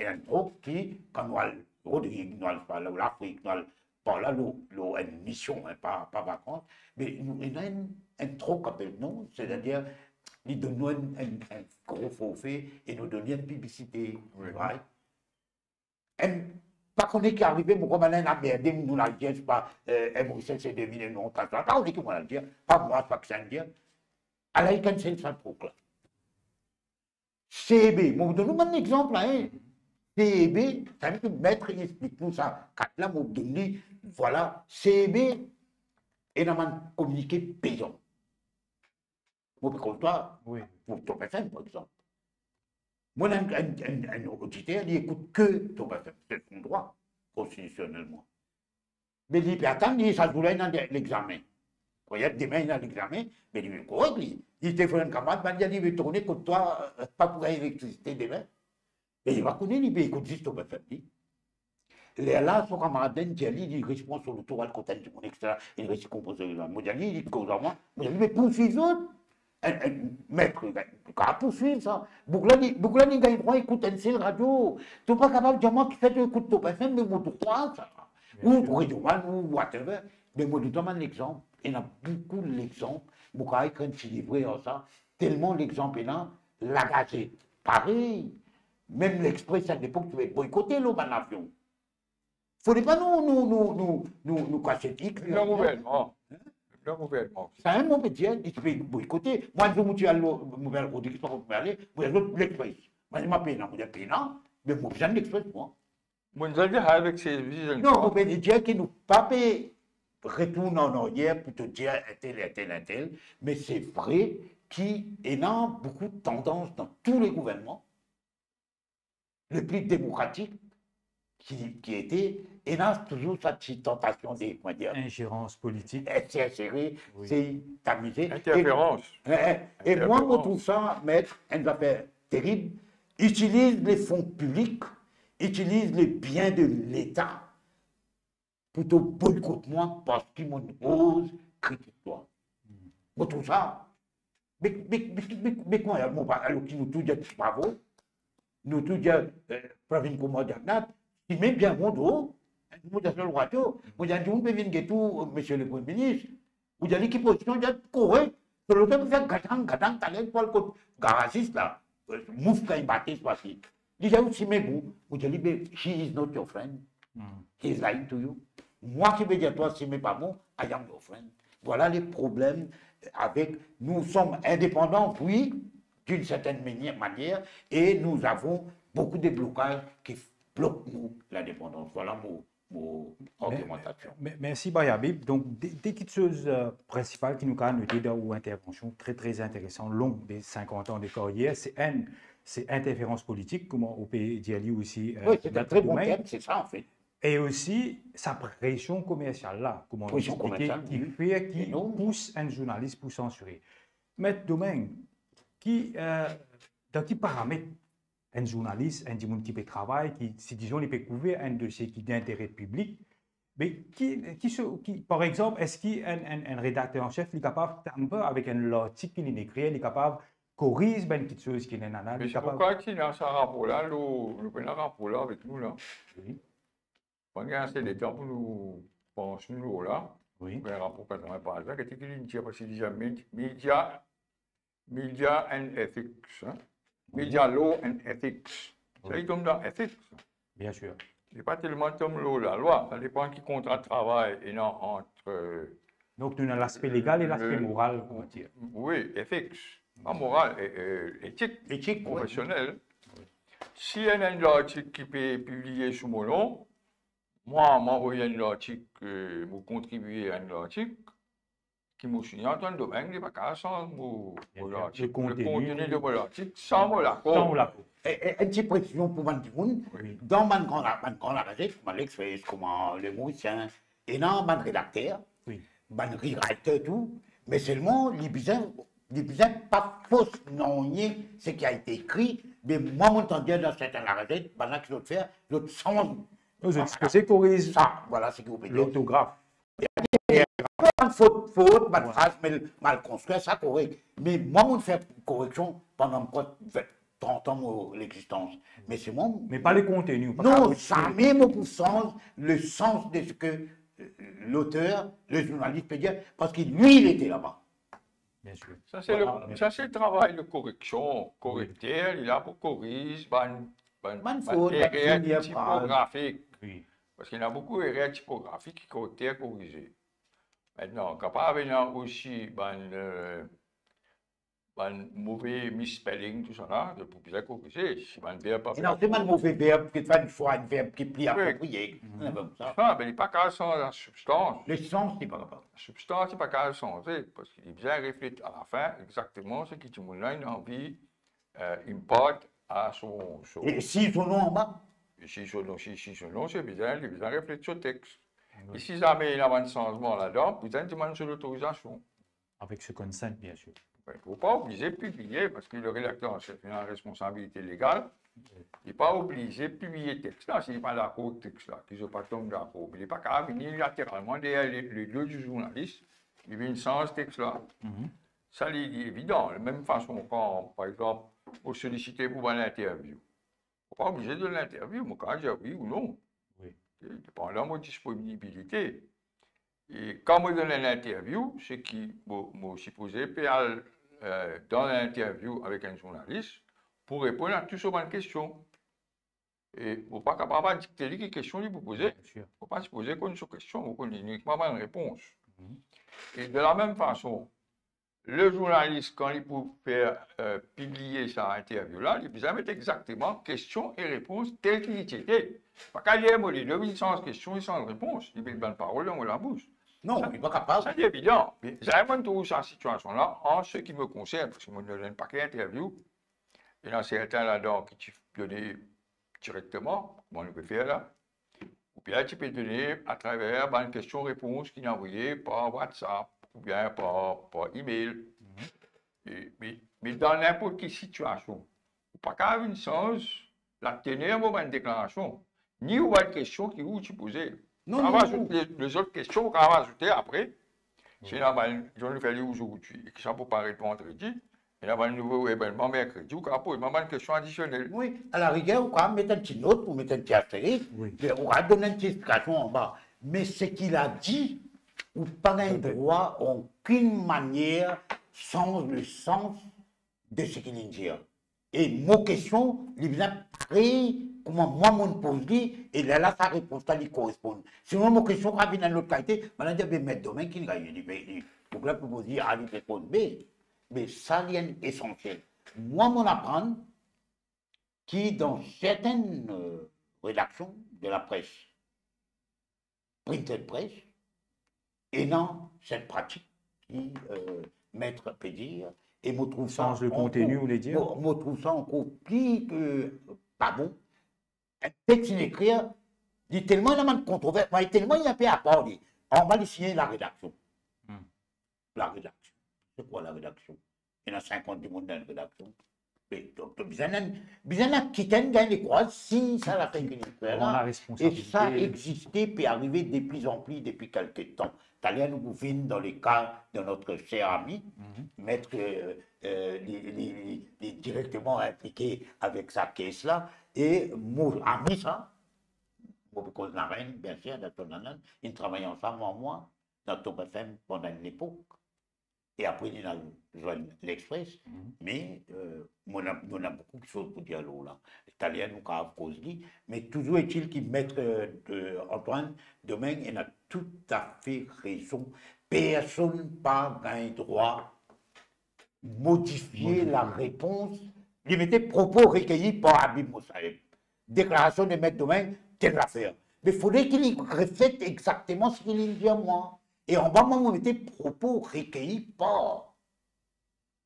Ena enn trok ki, kan nou al Rodrig, nou al par la, Lafrik, nou al par la, lor, lor enn mision, hein, pa, pa vakans, me nou, ena enn, enn trok apel nou, setadir, li donn nou enn, enn, enn gro forfe e nou donn li enn piblisite, wi, right? Enn, pa kone ki arive, mo krwar bann la ena merde, nou al dir, se pa, eh, Air Mauritius, se devine non, ta, ta, pa kone ki mo al dir, pa mwa, pa kisannla dir. Ala, li kansel sa trok la. C E B, mo donn nou bann lexanp la, hein. C E B, sa vedir ki met li explik nou sa, kat la, mo donn li, vwala, C E B, ena bann kominike pezan. Mo pe koz twa, wi, pou Top F M, par exanp. Mo ena enn, enn, enn, enn oditer, li ekout ke Top F M, se son drwa konstitisionelman. Me li pe atann, li, sa zour la, ena le-, lexame. Krwar demin ena lexame, me li korek, li. Li telefone enn kamarad, bann dir li, "Ve tourne kot twa, eh, pa pou gagn elektrisite demin." Me li pa kone, li pe ekout zis Top F M, li. Lerla, so kamarad la inn dir li, li res pran so loto, al kot enn dimoun, etsetera, li res konpoze li. Mo dir li, li koz ar mwa, mo dir li, "Me pou swiv zot." Enn, enn met, li kav pou swiv sa. Boug la, li, boug la, li gagn drwa ekout enn sel radio. To pa kapav dir mwa kifer to ekout Top F M, me mo drwa sa. Ou Radioman, ou whatever. Me mo donn twa bann lexanp. Ena boukou lexanp. Mo kav ekrir enn ti liv ar sa. Telman lexanp ena, Lagazet, parey. Mem L'Express, a lepok, ti pe boykote lor bann avion. Fode pa nou, nou, nou, nou, nou, nou kas etik. Mem dan gouvernman. Hein? Mem dan gouvernman. Sa, hein, mo pe dir, li ti pe boykote. Mwa, enn zour, mo ti al, mo pe al Rodrigues, pa mo pe ale, mo dir zot L'Express. Mwa, mo pena, mo dir pena, me mo bizin L'Express, mwa. Mo dir, avek se vizion. Non, mo pe dir ki nou pa pe retourn an aryer pou to dir entel, entel, entel, me se vre ki ena boukou tandans dan tou le gouvernman, le pli demokratik ki, ki ete, ena touzour sa ti tantasion de, kouma dir, injerans politik. Sere, wi, se tamize. Interferans. E, e, e mwa, mo trouv sa, met, enn zafer terib. Itiliz le fon piblik, itiliz le bien de Leta pou to boykot mwa parski mo oz kritik twa. Mo trouv sa. Me, me, me, me, me kouma, mo pa, alor ki nou tou dir bravo, nou tou dir, eh, Pravin Kumar Jagannath, ki mem bien mo dor, mo dir sa lor radio, mo dir, dimoun pe vinn get ou, Misie le Premie Minis, ou dir li ki pozision, dir korek, so loto pe fer gadang, gadang, taler pou al kot garazis la, mouf kay bate, pase. Li dir ou sime pou, ou dir li, "Be, he is not your friend. Hmm. He is lying to you." Mwa ki pe dir twa sime pa bon, I am your friend. Voilà le problem avek, nous sommes indépendants, oui, d'une certaine mani-, manière, et nous avons beaucoup de blocages qui bloquent nous, l'indépendance. Voilà mo, mo argumentasion. Me-, me-, mersi, Bayabi. Donk, de, de kiksoz, euh, prinsipal ki nou kav note dan ou intervansion, tre, tre interesan, long de sinkant an de karyer, se enn, se interferans politik, kouma ou pe dir li osi, euh, dan tre bon domenn. Wi, se enn tre bon tem, se sa, anfet. E osi, sa presion komersial la, kouma nou explike, ki fer ki pous enn zournalis pou sansire. Met Domingue, ki, euh, dan ki paramet enn zournalis, enn dimoun ki pe travay, ki, si dizon li pe kouver enn dosie ki dintere piblik, me ki, ki se, ki, par exanp, eski enn, enn, enn redakter an sef, li kapav tamper avek enn lartik ki linn ekrir, li kapav koriz bann kiksoz ki ena la, li kapav... Me se poukwa ki ena sa rapor la, nou, nou pena rapor la avek nou la. Wi. Pandan ase letan pou nou pans nou lor la, wi, pou gagn rapor katrevin paz la, ki ti ki linn dir, parski li dir media, media and ethics, hein? Wi. Media law and ethics. Sa, wi, li tom dan ethics. Bien sûr. Li pa telman tom lor lalwa, sa depan ki kontra travay ena ant, euh, donk, nou ena laspe legal e laspe, euh, moral, on va dire. Wi, ethics. Pa moral, e, e, etik, etik, wi, profesionel. Si ena enn lartik ki pe pibliye sou mo non, mwa, mo avoy enn lartik, euh, mo kontribie a enn lartik, ki mo signe ant enn domenn, li pa kav sanz mo, mo lartik. Le konteni. Le konteni de mo lartik, san mo lakor. San mo lakor. E, e, enn ti presizion pou bann dimoun. Wi. Dan bann gran, bann gran lagazet, kouma L'Express, kouma Le Morisien, ena bann redakter, wi, bann rewriter tou, me selman li bizin, li bizin pa fos nanye ce qui a été écrit, me mwa mo tann dir dan sertin lagazet, bann la ki zot fer, zot sanz. Non, zot sipoze koriz sa, voilà, seki ou pe dir, lortograf. Bann fot, fot, bann fraz mal, mal konstrir, sa korek. Me mwa mo fer koreksion pandan, kwa, vin, trant an mo lexistans. Me se mwa... Me pa le konteni, pa... Non, zame mo pou sanz le sans de ce que, euh, l'auteur, le journaliste peut dire, parce que lui, il était là-bas. Bien sûr. Sa se le, voilà, sa se travay de koreksion. Korekter, li la pou koriz bann, bann, bann fot, bann erer tipografik. Wi. Parski ena boukou erer tipografik ki korekter korize. Aster, kapav ena osi bann, euh, bann move misspelling, tousala, pou bizin korize, si bann verb pa E non, se bann move verb, ki fer enn swa enn verb ki pli aproprie. Sa, me li pa kapav sanz lasubstans. Lesans, li pa kapav. Lasubstans, li pa kapav sanze, parski li bizin reflet alafin exakteman seki dimoun la inn anvi eh, import a so, so... E si so nom anba? E si so nom, si, si so nom, se bizin, li bizin reflet so text. E si zame ena bann sanzman ladan, bizin demann so lotorizasion. Avec ce consent, bien sûr. Wi, ou pa oblize pibliye, parski le redakter an sef ena responsabilite legal. Li pa oblize pibliye text la, si li pa dakor text la, ki zot pa tom dakor. Me li pa kapav vini lateralman deryer le, le do di zournalis, li vinn sanz text la. Sa, li, li evidan. Mem fason, kan, par exanp, ou solisite pou bann interview, ou pa oblize donn interview, mo kapav dir wi ou non. Wi. Depandan mo disponibilite. E kan mo donn enn interview, seki mo, mo sipoze pe al, eh, dan enn interview avek enn zournalis pou reponn a tou so bann kestion. E mo pa kapav dikte li ki kestion li pou poze. Bien sûr. Mo pa sipoze konn so kestion, mo konn inikman bann repons. E de la mem fason, le zournalis, kan li pou fer, eh, pibliye sa interview la, li bizin met exakteman kestion e repons tel ki li ti ete. Pa kapav dir mo ledo vinn sanz kestion e sanz repons, li met bann parol dan mo labous. Non, li pa kapav. Sa, li evidan. Me zame mo'nn trouv sa sitiasion la, an seki mo konsern, parski mo'nn donn enn pake interview, ena sertin ladan ki ti done direkteman, kouma nou pe fer la, oubien ti pe done atraver bann kestion-repons ki inn anvoye par WhatsApp oubien par, par email. E, me, me dan ninport ki sitiasion, ou pa kapav vinn sanz latener mo bann deklarasion, ni ou bann kestion ki ou ti poze. Non, Ou kapav non, azout le, lezot kestion, ou kapav azoute apre. Si ena bann, nou fer li ozordi, e ki sa pou paret vandredi, ena bann nouvo evenman merkredi, ou kapav poz mwa bann kestion adisionel. Wi, alariger, ou kapav met enn ti not, ou met enn ti asterik, Wi. e ou kapav donn enn ti explikasion anba. Me seki li dir, ou pa gagn drwa an okenn manier sanz le sans de seki li dir. E mo kestion, li bizin parey kouma mwa mo'nn poz li, e lerla sa repons la li koresponn. Sinon mo kestion kapav vinn enn lot kalite, bann la dir, be Met Domingue ki gagn li, be li, boug la pou poz li A, li reponn B. Me sa li enn esansiel. Mwa mo'nn aprann ki dan sertenn, eh, redaksion de la pres, printed press, ena set pratik ki, eh, met pe dir, e mo trouv sa Sanz le konteni, ou vle dir? Mo, mo trouv sa ankor pli ke pa bon. Enn text inn ekrir, li telman ena bann kontrovers, me telman li inpe apar li. Anba li sign la redaksion. Hmm. La redaksion. C'est quoi la rédaction? Ena sinkant dimoun dan enn redaksion. Me donk, to bizin enn, bizin enn kikinn gagn lekrwaz si sa lafer ki li fer Pran la. la E sa responsabilite. Existe, pe arive de pli an pli depi kelke tan. Taler nou pou vinn dan le ka de notre cher ami, met, eh, eh, li, li, li, li direkteman inplike avek sa kes la. E mo ami sa, mo pe koz Narenn, bien sir, dan ton anan, inn travay ansam ar mwa dan Top F M pandan enn lepok. E apre, li inn al zwenn L'Express. Me, eh, mo ena, mo ena boukou kiksoz pou dir lor la. Taler nou kapav koz li. Me toujours est-il ki met, eh, de, Antoine Domingue ena toutafe rezon. Personn pa gagn drwa modifie la repons. Li mete propos recueillis par Habib Moussaïeb. Deklarasion de Met Domingue, tel zafer. Me fodre ki li reflet exakteman seki li dir mwa. E anba mwa, mo mete propos recueillis par.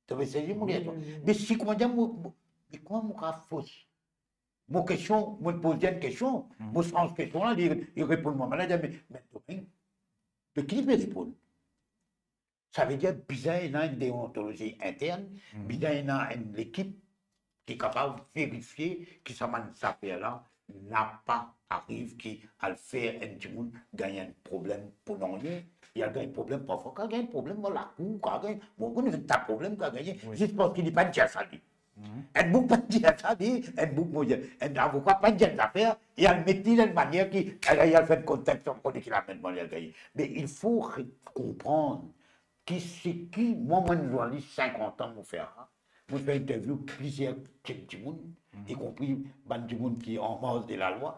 To pe sezi mo, wi, wi, wi. Me si, kouma dir, mo, mo, me kouma mo kapav fos? Mo kestion, mo poz li enn kestion, mo sanz kestion la, li, li reponn mwa. Mo dir, me, me, me ki li pe reponn? Savedir bizin ena enn deontolozi intern, bizin ena enn lekip ki kapav verifie ki sa bann zafer la napa ariv ki al fer enn dimoun gagn enn problem pou nanye. Li al gagn problem, parfwa kapav gagn problem dan lakour, kapav gagn, mo kone enn ta problem kapav gagn, wi, zis parski li pa dir sa li. Enn boug pa dir sa li, enn boug mo dir, enn avoka pa dir zafer, e al met li dan enn manier ki, al, al fer enn konteks, mo kone ki lamennman li al gagn. Me il faut re-, konprann ki seki, mwa, mo enn zournalis sinkant an mo fer la, mo fer interview plizier tip dimoun, ikonpri bann dimoun ki an mars de lalwa,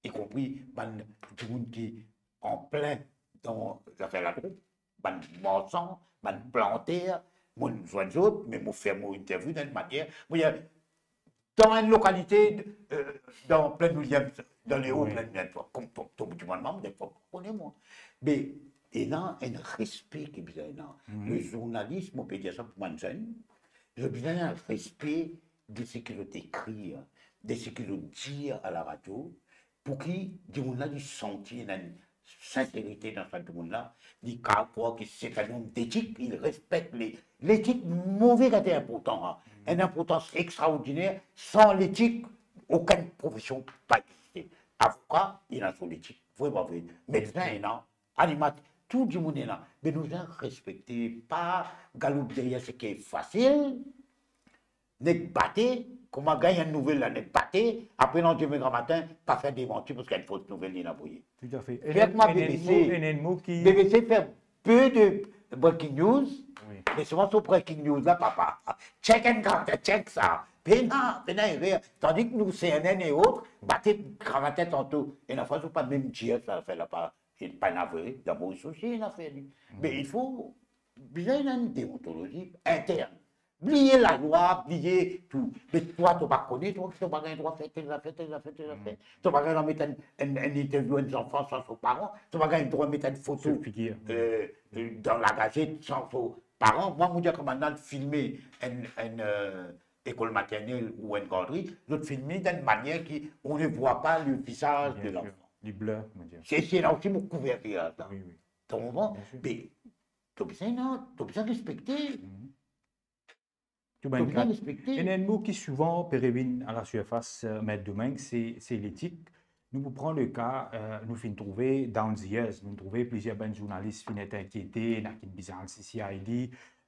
ikonpri bann dimoun ki an plin dan zafer ladrog, bann marsan, bann planter, Mo zwenn zot, me mo fer mo interview dan enn manier, mo dir, dan enn lokalite, euh, dan Plaine William, dan Leo, oui, Plaine William, kom, kom, to dimann mwa, mo dir, fok kone mwa. Me ena enn respe ki bizin ena. Mhm. Le zournalis, mo pe dir sa pou bann zenn, zot bizin ena respe de seki zot ekrir, de seki zot dir a la radio, pou ki dimoun la li santi ena enn sinserite dan sa dimoun la, li kapav krwar ki se enn om detik, li respekte le-, letik, mo trouve ki se inportan, hein. Enn inportans extraordiner, san letik, okenn profesion pa existe. Avoka, li ena so letik, vre pa vre? Medsin, ena, animat, tou dimoun ena. Me nou bizin respekte, pa galoup deryer seki fasil, nek bate, kouma gagn enn nouvel la, nek bate, apre landime gramatin, pa fer demanti parski enn fos nouvel li ena voye. Tout à fait. Fer kouma enn, enn B B C. Mo, enn, enn mo ki B B C fer pe de breaking news, oui, me souvan so breaking news la, papa, check and counter, check sa. Pena, pena erer. Tandis ki nou, C N N et autres, bate gramatin tanto. Ena fwa, zot pa mem dir sa, sa la pa, pa ena vre, dan Moris osi ena fer li. Me il faut, bizin ena enn deontolozi interne. Bliye lalwa, bliye tou. Me twa, to pa kone, to, to pa gagn drwa fer tel zafer, tel zafer, tel zafer. To pa gagn drwa met enn, enn, enn interview enn zanfan san so paran. To pa gagn drwa met enn foto, so figir, euh, euh, dan lagazet san so paran. Mwa, mo dir, kan bann la filme enn, enn, euh, lekol maternel ou enn gardri, zot filme dan enn manier ki on ne voit pas le visage de l'enfant. Bien sûr. Li blur, mo dir. Se, se la osi mo kouvertir sa. Oui, oui. To konpran? Bien sûr. Me to bizin, non, to bizin respekte. Mhm. Tou bann ka. Ena enn mo ki souvan pe revinn a la sirfas, euh, Met Domeng, se, se letik. Nou pou pran le ka, euh, nou finn trouve down the years, nou trouve plizier bann zournalis finn et inkiete, ena ki bizin al C I D,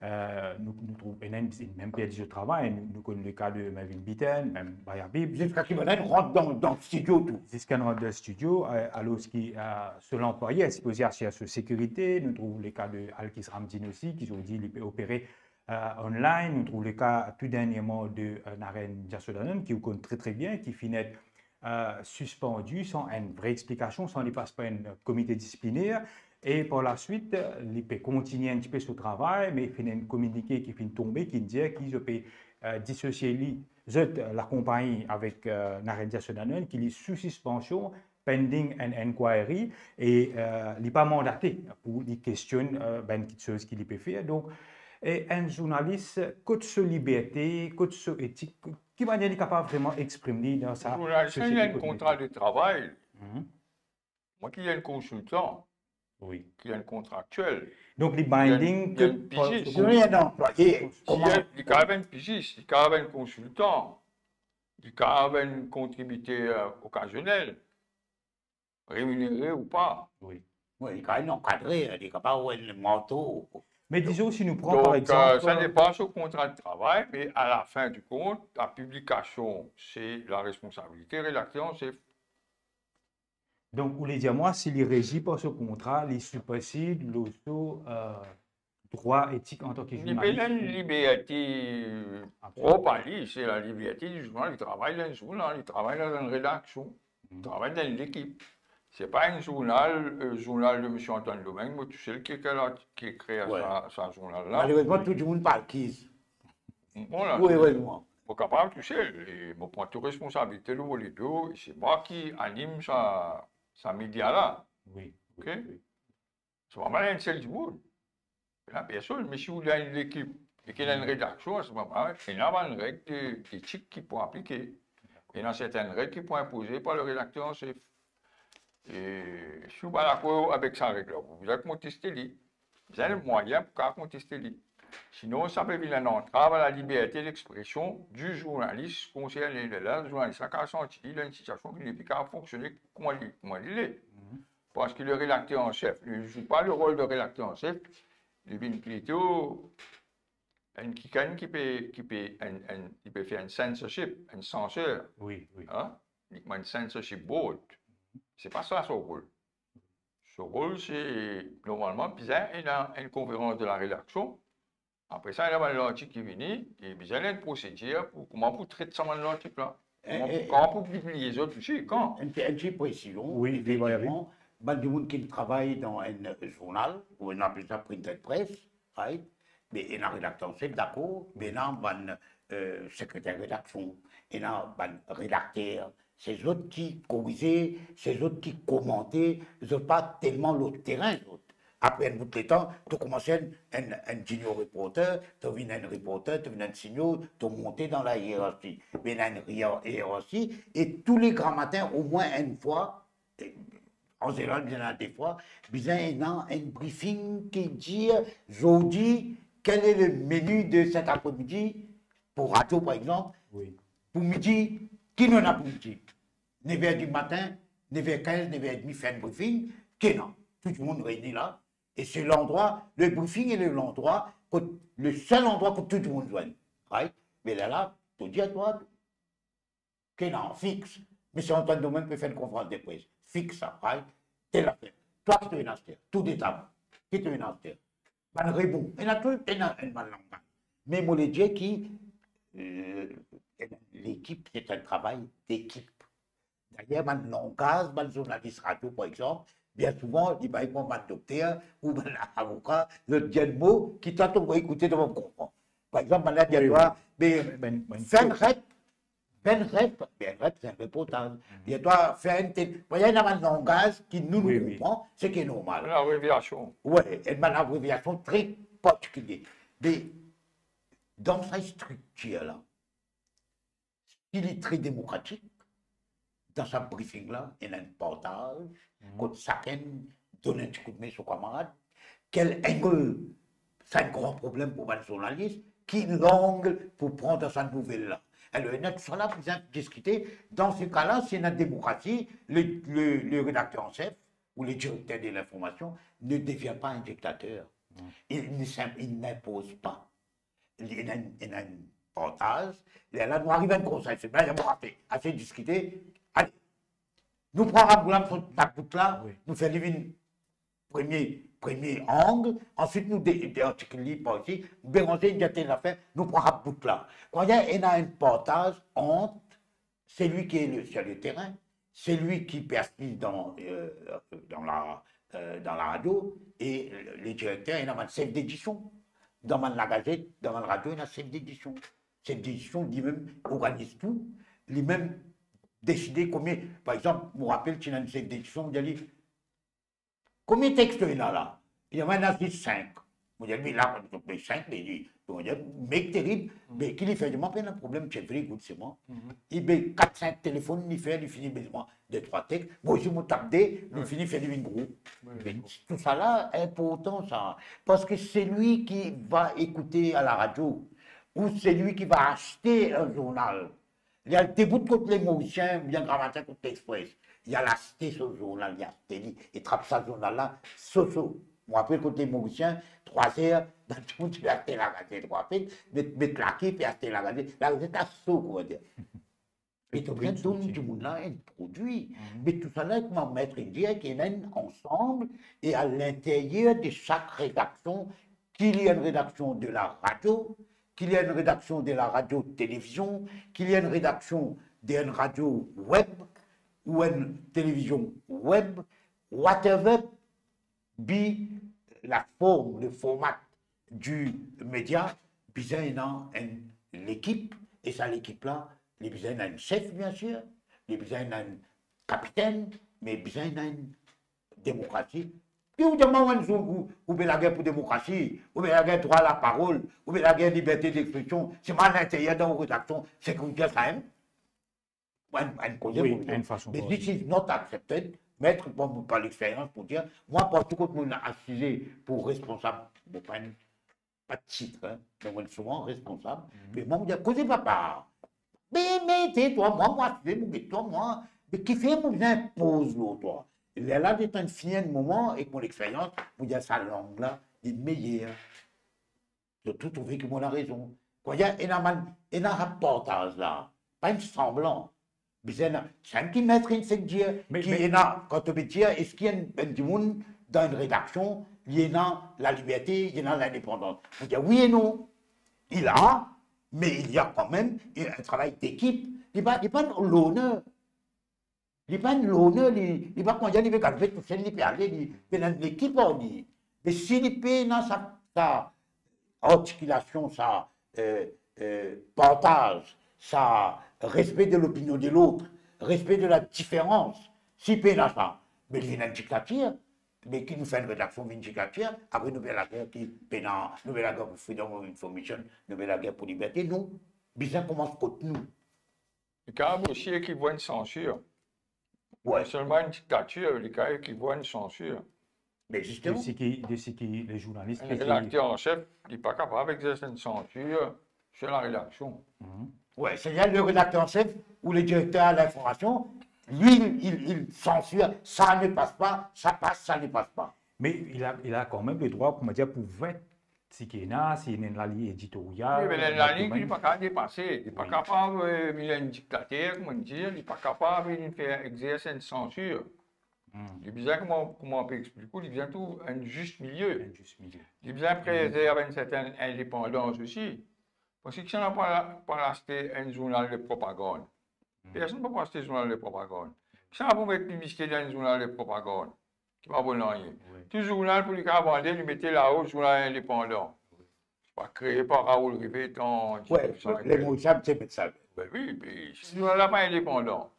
euh, nou, nou trouve, ena enn, inn mem perdi so travay, nou, nou konn le ka de Mervyn Bitton, mem Baya Bibb. Ziska ki bann la rant dan, dan studio tou. Ziska rant dan studio, euh, alor ki, euh, so lanplwayer sipoze asir so sekirite, nou trouv le ka de Alkis Ramdin osi, ki zordi li pe opere euh, online. Nou trouv le ka tou dernieman de, euh, Naren Jasodanan, ki ou konn tre, tre bien, ki finn et, euh, sispandi san enn vre explikasion, san li pas par enn komite disipliner. E par laswit, euh, li pe kontigne enn tipe so travay, me finn ena enn kominike ki finn tonbe, ki dir ki zot pe, euh, disosie li, zot, euh, lakonpagni avek, euh, Naren Jasodanan, ki li sou sispansion, pending an inquiry, e, euh, li pa mandate pou li kestionn, euh, bann kiksoz ki li pe fer. Donk, e enn zournalis, kot so liberte, kot so etik, ki manier li kapav vreman exprim li dan sa sosiete kot li ete? Zournalis la, li ena enn kontra de travay. Mhm. Mwa ki enn konsiltan, oui, ki enn kontraktiel. Donk, li binding, li enn, li enn pizis. Li enn anplwaye. Kouma? Li kapav enn pizis, li kapav enn konsiltan. Li kapav enn kontribiter, euh, okazionel, reminere ou pa. Oui. Oui, li kapav enn ankadre, li kapav enn mantor. Me dizon, si nou pran, par exanp, donk, euh, sa depann so kontra de travay, me a la fin di kont, la piblikasion, se la responsabilite redakter an sef. Donk, ou le dir mwa, si li rezi par so kontra, li sipesid lor so, euh, drwa etik antan ki zournalis. Li pe ena enn liberte prop a li, se la liberte di zournal, li travay dan enn zournal, li travay dan enn redaksion, li travay dan enn lekip. Se pa enn zournal, euh, zournal de Misie Antoine Domeng, mo tousel ki ekrir la, ki ekrir sa, sa zournal la. Malerezman, tou dimoun pa Alkis. Bon, la, ou erezman. Mo kapav tousel, e mo pran tou responsabilite lor mo ledo, e se mwa ki anim sa, sa media la. Oui, ok? Oui, oui. Se pa mwa enn sel dimoun. Pena personn, me si ou dan enn lekip, e ki ena enn redaksion, se pa mwa, ena bann reg de, detik ki pou aplike. Ena sertin reg ki pou inpoze par le redakter an sef. E si ou pa dakor avek sa reg la, ou bizin konteste li. Bizin enn mwayin pou kapav konteste li. Sinon, sa pe vinn enn antrav a la liberte d'expression du journaliste concerné. Lerla, zournalis la kapav santi li dan enn sitiasion ki li nepli kapav fonksione kouma li, kouma li le. Mhm. Parski le redakter an sef, li ne joue pas le rôle de rédacteur en chef, li vinn plito enn kikenn ki pe, ki pe, enn, enn, li pe fer enn censorship, enn sansir. Oui, oui. Hein? Li kouma enn censorship board. Se pa sa so rol. So rol, se, normalman, bizin ena enn konferans de la redaksion. Apre sa, ena bann lartik ki vini, e bizin ena enn prosedir pou kouma pou tret sa bann lartik la. Kouma, eh, eh, kouma pou pibliye zot osi, kan? Enn ti, enn ti presizion, oui, oui, oui, oui. Efektivman, bann dimoun ki travay dan enn zournal, ou nou apel sa printed press, right? Me ena redakter an sef, dakor, me ena bann, eh, sekreter redaksion, ena bann redakter, se zot ki korize, se zot ki komante, zot pa telman lor terin, zot. Apre enn bout letan, to koumans enn, enn, enn junior reporter, to vinn enn reporter, to vinn enn senior, to monte dan la ierarsi. Me ena enn ria-, ierarsi, e tou le gramatin, omwin enn fwa, e, an zeneral, bizin ena de fwa, bizin ena enn briefing ki dir, zordi, quel est le menu de cet après-midi, pou radio, par exanp, wi, pou midi, ki nou ena pou midi? Nev er di matin, nev er kinz, nev er edmi, fer enn briefing, ki ena, tou dimoun reini la, e se landrwa, le briefing e le landrwa, kot, le sel landrwa kot tou dimoun zwenn, right? Me lerla, to dir twa, ki ena fix. Misie Antoine Domingue pe fer enn konferans de pres. Fix sa, right? Tel afer. Twa ki to ena aster, tour de tab. Ki to ena aster? Bann rebon. Ena tou, ena enn bann langaz. Me mo le dir ki, eh, lekip, se enn travay dekip. Dayer, bann langaz, bann zournalis radio, par exanp, bien souvan, li pa pran bann dokter ou bann avoka, zot dir enn mo ki twa to ekoute, to pa konpran. Par exanp, bann la dir twa, be, fer enn rep, fer enn rep, be enn rep, se enn reportaz. Dir twa, fer enn tel, ena bann langaz ki nou, nou konpran, seki normal. Bann abreviasion. Wi, enn bann abreviasion tre partikilie. Me dan sa striktir la, si li tre demokratik, dan sa briefing la, ena enn partaz, kot sakenn donn enn ti koudme so kamarad, kel angle, sa enn gran problem pou bann zournalis, ki lang pou pran dan sa nouvel la. Alor, ena tousala bizin diskite. Dan se ka la, si ena demokrasi, le, le, le redakter an sef ou le direkter de linformasion ne devien pa enn diktater. Il ne s'im-, il n'impose pas. Li ena enn, ena enn partaz, lerla nou ariv enn konsey, se bien, mo ase, ase diskite, ale, nou pran Ramgoolam so tab bout la, wi, nou fer li vinn premie, premie ang, answit nou de-, deartikil li par isi, Beranze inn dir tel zafer, nou pran tab bout la. Krwar ena enn partaz ant selwi ki le, sur le terrain, selwi ki pe asiz dan, euh, dan la, euh, dan la radio, e le direkter, ena bann sef dedision. Dan bann lagazet, dan bann radio, ena sef dedision. Sef dedision, limem organiz tou, limem deside konbien, par exanp, mo rapel, ti ena enn sef dedision, mo dir li, "Konbien text to ena la?" Li dir mwa, "Ena zis sink." Mo dir li, "Me la, me sink, me li." Mo dir, "Me terib, me ki li fer?" Li dir mwa, "Pena problem, it's very good, se mwa." Li, be kat sink telefonn li fer, li fini, be mwa, de trwa text. Mo osi mo tap de, li fini fer li vinn gro. Wi, wi. Tousala inportan sa. Parski selwi ki va ekoute a la radio, ou selwi ki va aste enn zournal, li al debout kot Le Morisien, oubien Gramatin kot L'Express. Li al aste so zournal, li aste li, e trap sa zournal la, so, so. Mo rapel kot Le Morisien, trwa zer, bann dimoun ti pe aste lagazet, mo rapel, met, met lake, pe aste lagazet. Lagazet la so, kouma dir. E donk, donn dimoun la enn prodwi. Me tousala, kouma met dir, ki ena enn ansanm, e a linteryer de sak redaksion, ki li enn redaksion de la radio, ki li enn redaksion de la radio televizion, ki li enn redaksion de enn radio web, ou enn televizion web, whatever be la forme, le format du média, bizin ena enn lekip, e sa lekip la, li bizin ena enn sef, bien sir, li bizin ena enn kapitenn, me bizin ena enn demokrasi. Ki ou dir mwa enn zour ou, ou pe lager pou demokrasi, ou pe lager drwa laparol, ou pe lager liberte d'expression, selman linteryer dan ou redaksion, seki ou dir samem? Enn, enn koze, wi, pou enn fason, me this is not accepted. Met, bon, par lexperyans pou dir, mwa, partou kot mo asize pou responsab, mo pa enn, pa tit, hein, me mo souvan responsab. Me mwa, mo dir, koze papa. Me, me, te twa, mwa, mo asize, mo get twa, mwa. Me kifer mo bizin inpoz lor twa? Lerla, letan fini enn moman, ek mo lexperyans, mo dir, sa lang la, li meyer. Zot tou trouve ki mo ena rezon. Krwar ena bann, ena sa partaz la, pa enn sanblan. Bizin ena, sa enn ki met enn sekdir, me, ki me ena, kan to pe dir, eski enn, enn dimoun dan enn redaksion, li ena laliberte, li ena lindepandans? Mo dir, wi e non. Il a, mais il y a quand même un travail d'équipe. Li pa, li pa enn loner. Li pa enn loner, li, li pa kouma dir li pe galbe tousel, li pe ale, li pe ena enn lekip ar li. Me si li pena sa, sa artikilasion, sa, euh, euh, partaz, sa respe de lopinion de lot, respe de la diferans, si pena sa, be li ena enn diktatir. Me ki nou fer enn redaksion vinn diktatir, apre nou pe lager ki pena, nou pe lager pou freedom of information, nou pe lager pou liberte, nou bizin koumans kot nou. Li kapav osi ekivwa enn sansir. Wi. Non selman enn diktatir, li kapav ekivwa enn sansir. Me de zisteman, seki, de seki le zournalis ki... Enn redakter an sef, li pa kapav exers enn sansir sur la redaksion. Mhm. Wi, setadir le redakter an sef ou le direkter a linformasion, li, li, li sansir, sa ne pas pa, sa pas, sa ne pas pa. Me li ena, li ena kanmem le drwa, koumadir, pou vwar seki ena, si ena enn laliy editorial, wi, me enn laliy ki li pa kapav depase, li pa kapav, euh, li enn diktater, kouma dir, li pa kapav vinn fer exers enn sansir. Hmm. Li bizin, kouma, kouma nou pe explik ou, li bizin trouv enn zis milie. Enn zis milie. Li bizin prezerv enn sertin indepandans osi. Parski kisannla pou al, pou al aste enn zournal de propagann? Hmm. Personn pa pou aste zournal de propagann. Kisannla pou met piblisite dan enn zournal de propagann? Ki pa bon nanye. Wi. Tou zournal pou li kapav vande, li mete lao, zournal indepandan. Wi. Ti pe kree par Raoul Rivet an... Wi, diznef san... Le Morisien ti met sa. Be wi, be si zournal la pa indepandan,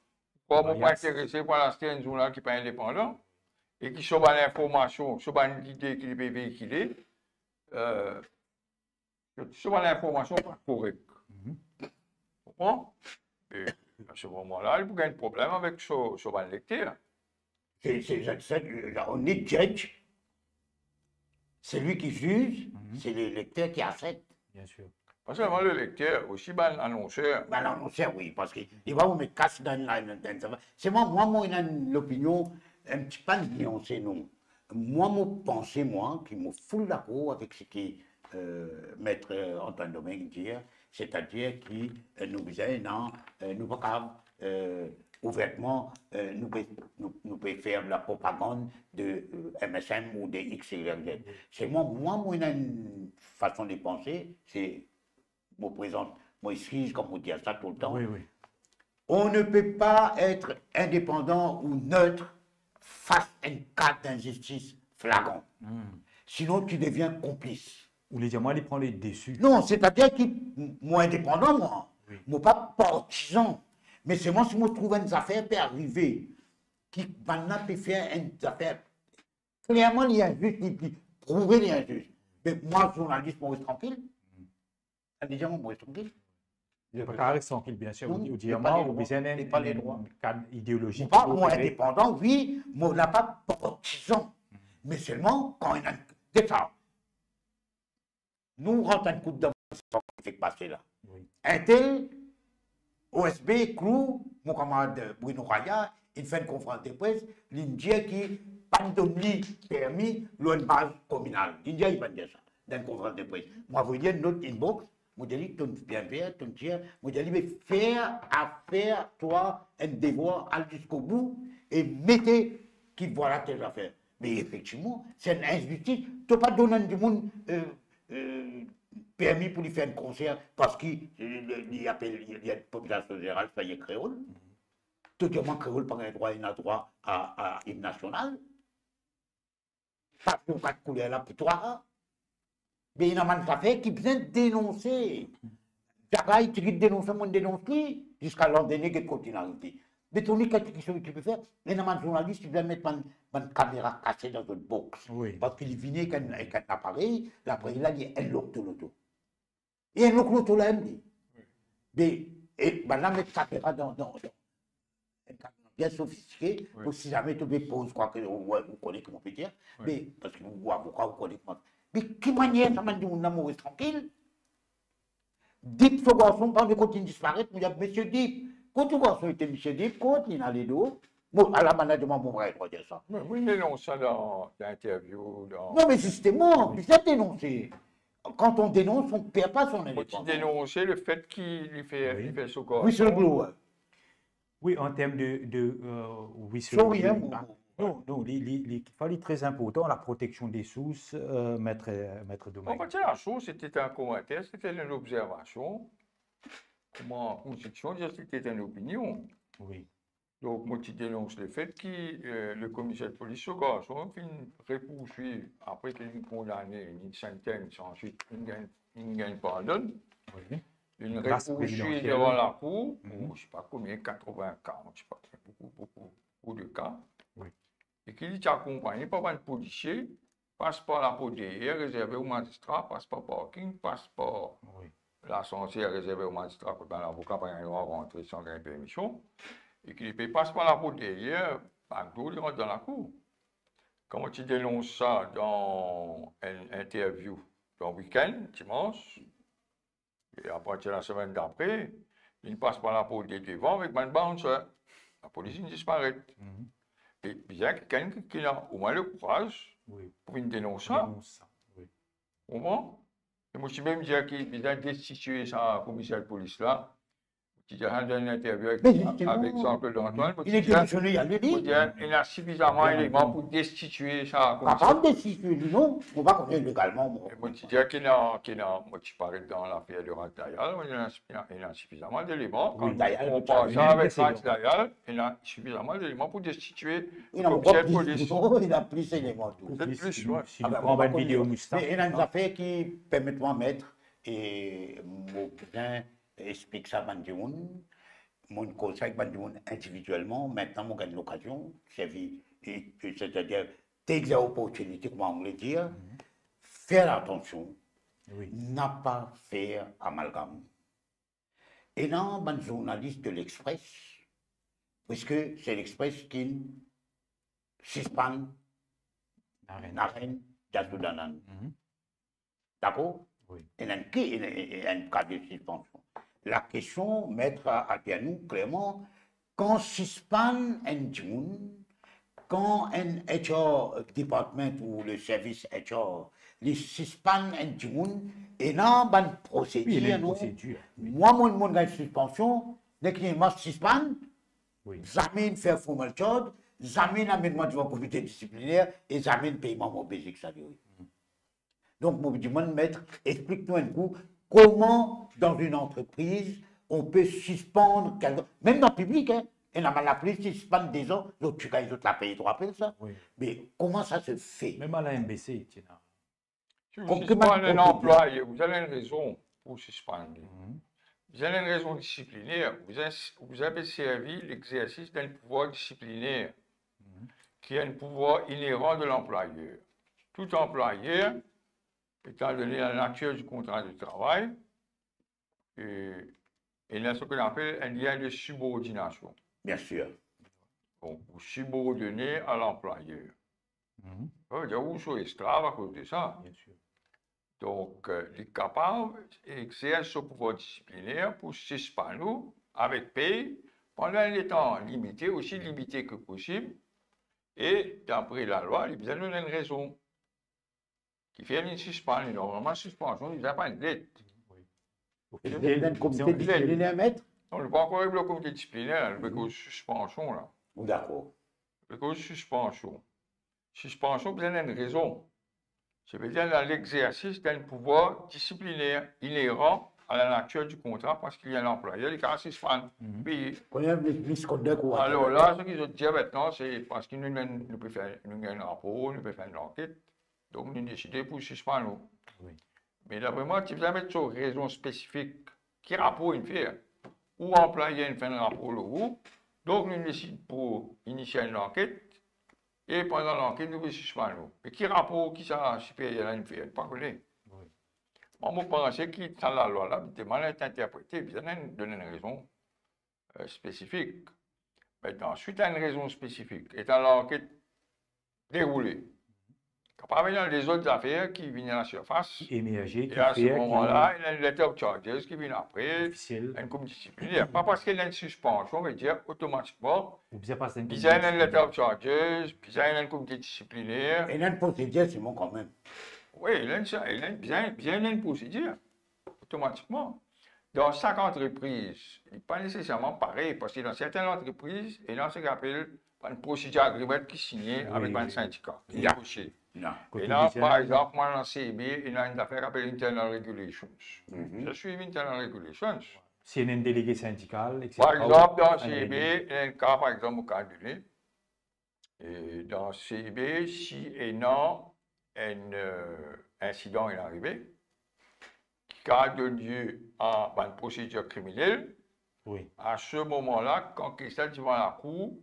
kouma mo pa interese pou al aste enn zournal ki pa indepandan e ki so bann informasion, so bann lide ki li pe veikile, euh, so bann informasion pa korek. Mhm. Konpran? E a se moman la, li pou gagn problem avek so, so bann lekter. Se, se, se, se, only judge, celui qui juge, mhm, c'est le lecteur qui achète. Bien sûr. Pa selman le lekter, osi bann anonser. Bann anonser, wi, parski li pa pou met kas dan la, dan, dan, sa va. Se mwa, mwa, mo ena enn lopinion enn ti pe nianse, non. Mwa, mo panse, mwa, ki mo full dakor avek seki, euh, Met, euh, Antoine Domingue dir, setadir ki, euh, nou bizin, non, euh, nou pa kapav, euh, ouvertman, euh, nou pe, nou, nou pe fer la propagann de, euh, M S M ou de X, Y, Z. Se mwa, mwa, mo ena enn fason de panse, se mo prezant, mo eskiz kan mo dir sa toultan. Wi, wi. On ne peut pas être indépendant ou neutre face à un cas d'injustice flagrant. Hmm. Sinon, tu deviens complice. Ou le dir mwa, li pran le desi. Non, setadir ki m-, mo indepandan, mwa. Wi. Mo pa partizan. Me selman si mo trouv enn zafer pe arive, ki bann la pe fer enn zafer klerman li inzis, li, li prouve li inzis, me mwa, zournalis, mo res trankil. Sa deza, mo res trankil. Li pa kapav res trankil, bien sir. Non, ou dir mwa, ou bizin enn kad ideolozik. Mo pa, mo indepandan, wi, mo napa partizan. Me selman, kan ena de sa, nou rant enn kout dan fek pase la. Wi. Entel, O S B, Klou, mo kamarad Bruno Raya, inn fer enn konferans de pres, li'nn dir ki pa'nn donn li permi lor enn baz kominal. Li'nn dir, li pa'nn dir sa dan enn konferans de pres. Mo avoy li enn not inbox, mo dir li, to'nn bien fer, to'nn dir, mo dir li, me fer afer twa enn devwar, al ziskobou e mete ki vwala tel zafer. Me efektivman, se enn inzistis. To pa donn enn dimoun, euh, euh, permi pou li fer enn konser parski, euh, li apel, li, li popilasion zeneral fer li kreol. To dir mwa kreol pa gagn drwa, ena drwa a, a im nasional. Pas lor kat kouler la pou twa. Me ena bann zafer ki bizin denonse. Djagay ti git denonse, mo denons li, ziska landrenie get kot inn arive. Me to nek enn ki seki pe fer, ena bann zournalis ki bizin met bann, bann kamera kase dan zot box. Wi. Parski li vini ek enn, ek enn aparey, laparey la li enn lok to loto. E enn lok loto la mem li. Wi. Me, e bann la met kamera dan, dan, dan enn kamera bien sofistike, wi, pou si zame to pe poz kwa ke ou, ou kone ki mo pe dir, wi, me parski ou avoka, ou kone kouma. Me ki manier sa bann dimoun la mo res trankil? Dip so garson, pa kone kot inn disparet, mo dir, Misie Dip, kot ou garson ete, Misie Dip, kot linn ale do? Bon, ala bann la demann mo pa gagn drwa dir sa. Me wi, me non, sa dan, dan interview, dan... Non, me zisteman, bizin denonse. Quand on dénonce, on perd pas son indépendance. Mo ti denonse lefet ki li fer, wi, li fer so garson. Whistleblower. Wi, an term de, de, euh, whistleblower. Sorry, hein, ah, mo, non, non, li, li, li, fale li tre inportan, la protection des sources, euh, Maître, Maître Domingue. Bon, pa ti ena sours, c'était un commentaire, c'était une observation. Kouma konstitiksion dir, c'était une opinion. Wi. Donk, mo ti denons lefet ki, eh, le komiser de polis, so garson, finn repoursiv, apre ki linn kondane, linn sentans, answit linn gagn, linn gagn pardon. Wi. Linn repoursiv devan lakour, pou, mo pa konbien, katrovin ka, mo pa konbien, boukou, boukou, boukou de ka. Wi. E ki li ti akonpagne par bann polisie, pas par laport deryer, rezerve o mazistra, pas par parking, pas par lasanser rezerve o mazistra, kot bann lavoka pa gagn drwa rantre san gagn permision, e ki li pe pas par laport deryer, backdoor, li rant dan lakour. Kan mo ti denons sa dan enn interview dan wikenn, dimans, e apartir lasemenn dapre, linn pas par laport de devan avek bann bouncer. Lapolis inn disparet. E bizin kikenn ki, ki ena omwin lekouraz pou vinn denons sa. Konpran? E mo ti mem dir ki bizin destitie sa komiser de polis la. Ti dir sa dan enn interview avek, avek Jean-Claude Antoine, mo ti dir, mo ti dir, ena sifizaman eleman pou destitie sa komiser. Kapav destitie li, non? Mo pa kone legalman, mo. E mo ti dir ki ena, ki ena, mo ti paret dan lafer de Ras Dayal, mo dir ena, ena, ena sifizaman deleman. Wi, Dayal, mo konpar sa avek Ras Dayal, ena sifizaman deleman pou destitie komiser de polis. Non, ena plis eleman tou. Plis, wi. Si nou pran bann video moustak, ena enn zafer ki, permet mwa, met, e mo bizin explik sa bann dimoun, mo konn sa ek bann dimoun individielman, mintnan mo gagn lokazion servi, e, e, setadir, take the opportunity, kouma Angle dir, fer atansion, ne pas faire amalgame. Ena bann zournalis de L'Express, parski se L'Express ki sispann Naren Jasoodanath. Dakor? Wi. Ena enn ke, ena, ena enn ka de sispansion. Lakestion, met a, a dir nou klerman, kan sispann enn dimoun, kan enn H R department ou le service H R, li sispann enn dimoun, ena bann prosedir, non? Wi, ena enn prosedir, wi. Mwa, mo, mo gagn sispansion, nek li mwa sispann, zame inn fer formal charge, zame inn amenn mwa devan komite disipliner e zame inn pey mwa mo basic salary. Donk, mo dimann, met, explik nou enn kou, comment, dans une entreprise, on peut suspendre quelqu'un, mem dan piblik, hein, ena bann lapolis ti sispann de zan, zot ti gagn zot lapey, to rapel sa? Wi. Me kouma sa se fer? Mem a la M B C, ti ena. Si vous suspendez un employé, vous avez une raison pour suspendre. Vous avez une raison disciplinaire, vous avez, vous avez servi l'exercice d'un pouvoir disciplinaire, qui est un pouvoir inhérent de l'employeur. Tout employeur, étant donné la nature du contrat de travail, euh, il y a ce qu'on appelle un lien de subordination. Bien sûr. Donc, vous subordonnez à l'employeur. Ça veut dire, vous serez esclave à cause de ça. Bien sûr. Donk, euh, li kapav exers so pouvwar disipliner pou sispann ou avek pey pandan enn letan limite, osi limite ki posib, e dapre lalwa, li bizin donn enn rezon ki fer li sispann li. Normalman, sispansion, li bizin pa enn let. Wi. Li bizin enn komite disipliner, met? Non, nou pa ankor ariv lor komite disipliner la, nou pe koz sispansion la. Dakor. Nou pe koz sispansion. Sispansion bizin enn rezon. Savedir, dan lexersis d'un pouvoir disciplinaire inhérent à la nature du contrat, parski li enn anplwayer, li kapav sispann peye. Alor la, seki zot dir mintnan, se parski nou, nou, nou pe fer, nou gagn enn rapor, nou pe fer enn lanket, donk nou deside pou sispann ou. Wi. Me dapre mwa, ti bizin met so rezon spesifik. Ki rapor inn fer? Ou anplwayer inn fer enn rapor lor ou, donk nou desid pou inisie enn lanket, e pandan lanket, nou pe sispann ou. Me ki rapor ki sa siperyer la inn fer? Pa kone. Wi. Mwa, mo panse ki sa lalwa la, demann et interprete, bizin donn enn rezon, euh, spesifik. Mintnan, swit a enn rezon spesifik, eta lanket deroule, kapav ena lezot zafer ki vinn a la sirfas. Ki emerze, ki fer ki... E a se moman la, ena enn letter of charges ki vinn apre, ofisiel, enn komite disipliner. Pa parski ena enn sispansion, vedir otomatikman bizin ena enn letter of charges, bizin ena enn komite disipliner. Ena enn prosedir, Simon, kanmem. Wi, ena enn, ena enn, bizin, bizin ena enn prosedir. Otomatikman. Dan sak antrepriz, li pa neseserman parey, parski dan sertenn antrepriz, ena seki apel bann prosedir agreement ki signe avek bann sindika, ki negosiye. Ena, par exanp, mwa, dan C B, ena enn zafer ki apel internal regulations. Bizin swiv internal regulations. si ena enn delege sindikal, etsetera, Par exanp, dan CIB, ena enn ka, par exanp, mo kapav done. E dan CIB, si ena enn, eh, insidan inn arive, ki kapav donn lie a bann prosedir kriminel, wi, a se moman la, kan kes la divan lakour,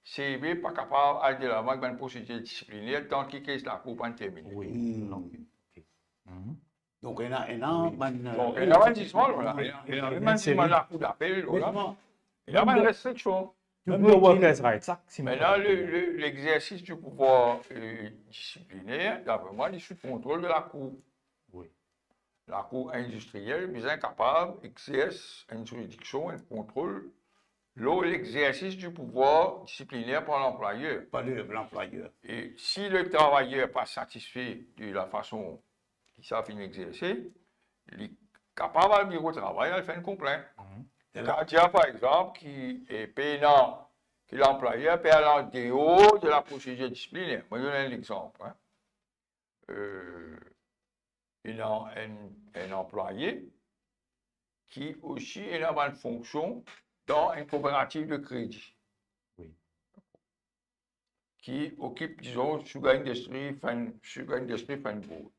CIB pa kapav al delavan avek bann prosedir disipliner tan ki kes lakour pa'nn termine. Wi. Hmm. Ok, ok. Mhm. Donk, ena, ena, wi, bann, donk, eh, ena bann zizman, wi, ena, ena, ena bann zizman lakour dapel, me la. Ena bann restriksion. Mem le Workers' Rights Act, si mo... Mintnan, le, le, lexersis di pouvwar, eh, disipliner, dapre mwa, li sou kontrol de lakour. Wi. Lakour indistriel bizin kapav exers enn ziridiksion, enn kontrol lor lexersis di pouvwar disipliner par lanplwayer. Par le, lanplwayer. E si le travayer pa satisfe de lafason ki sa finn exerse, li kapav al biro travay, al fer enn konplint. Mhm. Li kapav dir, par exanp, ki, eh, pena, ki lanplwayer pe al andeor de laprosedir disipliner. Mo donn enn lexanp, hein. Eh, ena enn, enn anplwaye ki osi ena bann fonksion dan enn kooperativ de kredi. Wi. Ki okip, dizon, Sugar Industry Fund, Sugar Industry Fund Board.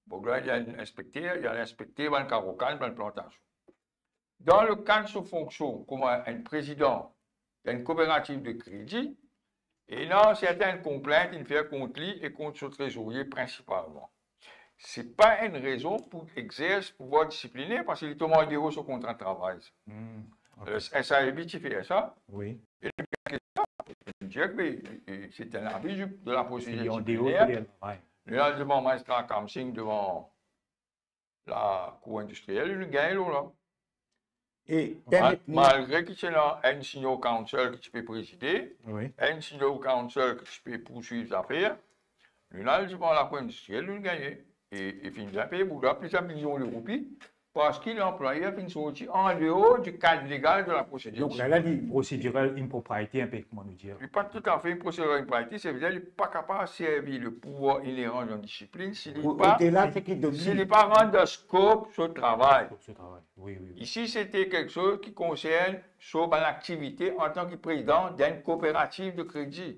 Bon, la, li al inspekte, li al inspekte bann karokann, bann plantasion. Dan le kad so fonksion kouma enn prezidan dan enn kooperativ de kredi, ena sertin konplint inn fer kont li e kont so trezorie prinsipalman. Se pa enn rezon pou exers pouvwar disipliner, parski li tom andeor so kontra travay. Hmm, ok. Eh, SIB ti fer sa. Wi. E li dir ke, eh, se enn abi de, de laprosedir disipliner. Li andeor de travay. Li al devan magistrat Kamsing, devan lakour indistriel, li gagne lor la. E mal-, permet mwa, malgre ki ti ena enn senior counsel ki ti pe prezide, wi, enn senior counsel ki ti pe pourswiv zafer, li al devan lakour indistriel, li gagne. E, e finn bizin pey boug la plizier milion de roupi, parski lanplwayer finn sorti andeor di kad legal de laprosedir. Donk, la, la, li... Procedural impropriety, inpe, kouma nou dir. Li pa toutafe procedural impropriety, se vedir li pa kapav servi le pouvwar ineran dan disiplin si li pa, si li pa rant dan skop so travay. Skop so travay. Wi, wi, wi. Isi, se te kiksoz ki konsern so bann aktivite antan ki prezidan dan enn kooperativ de kredi.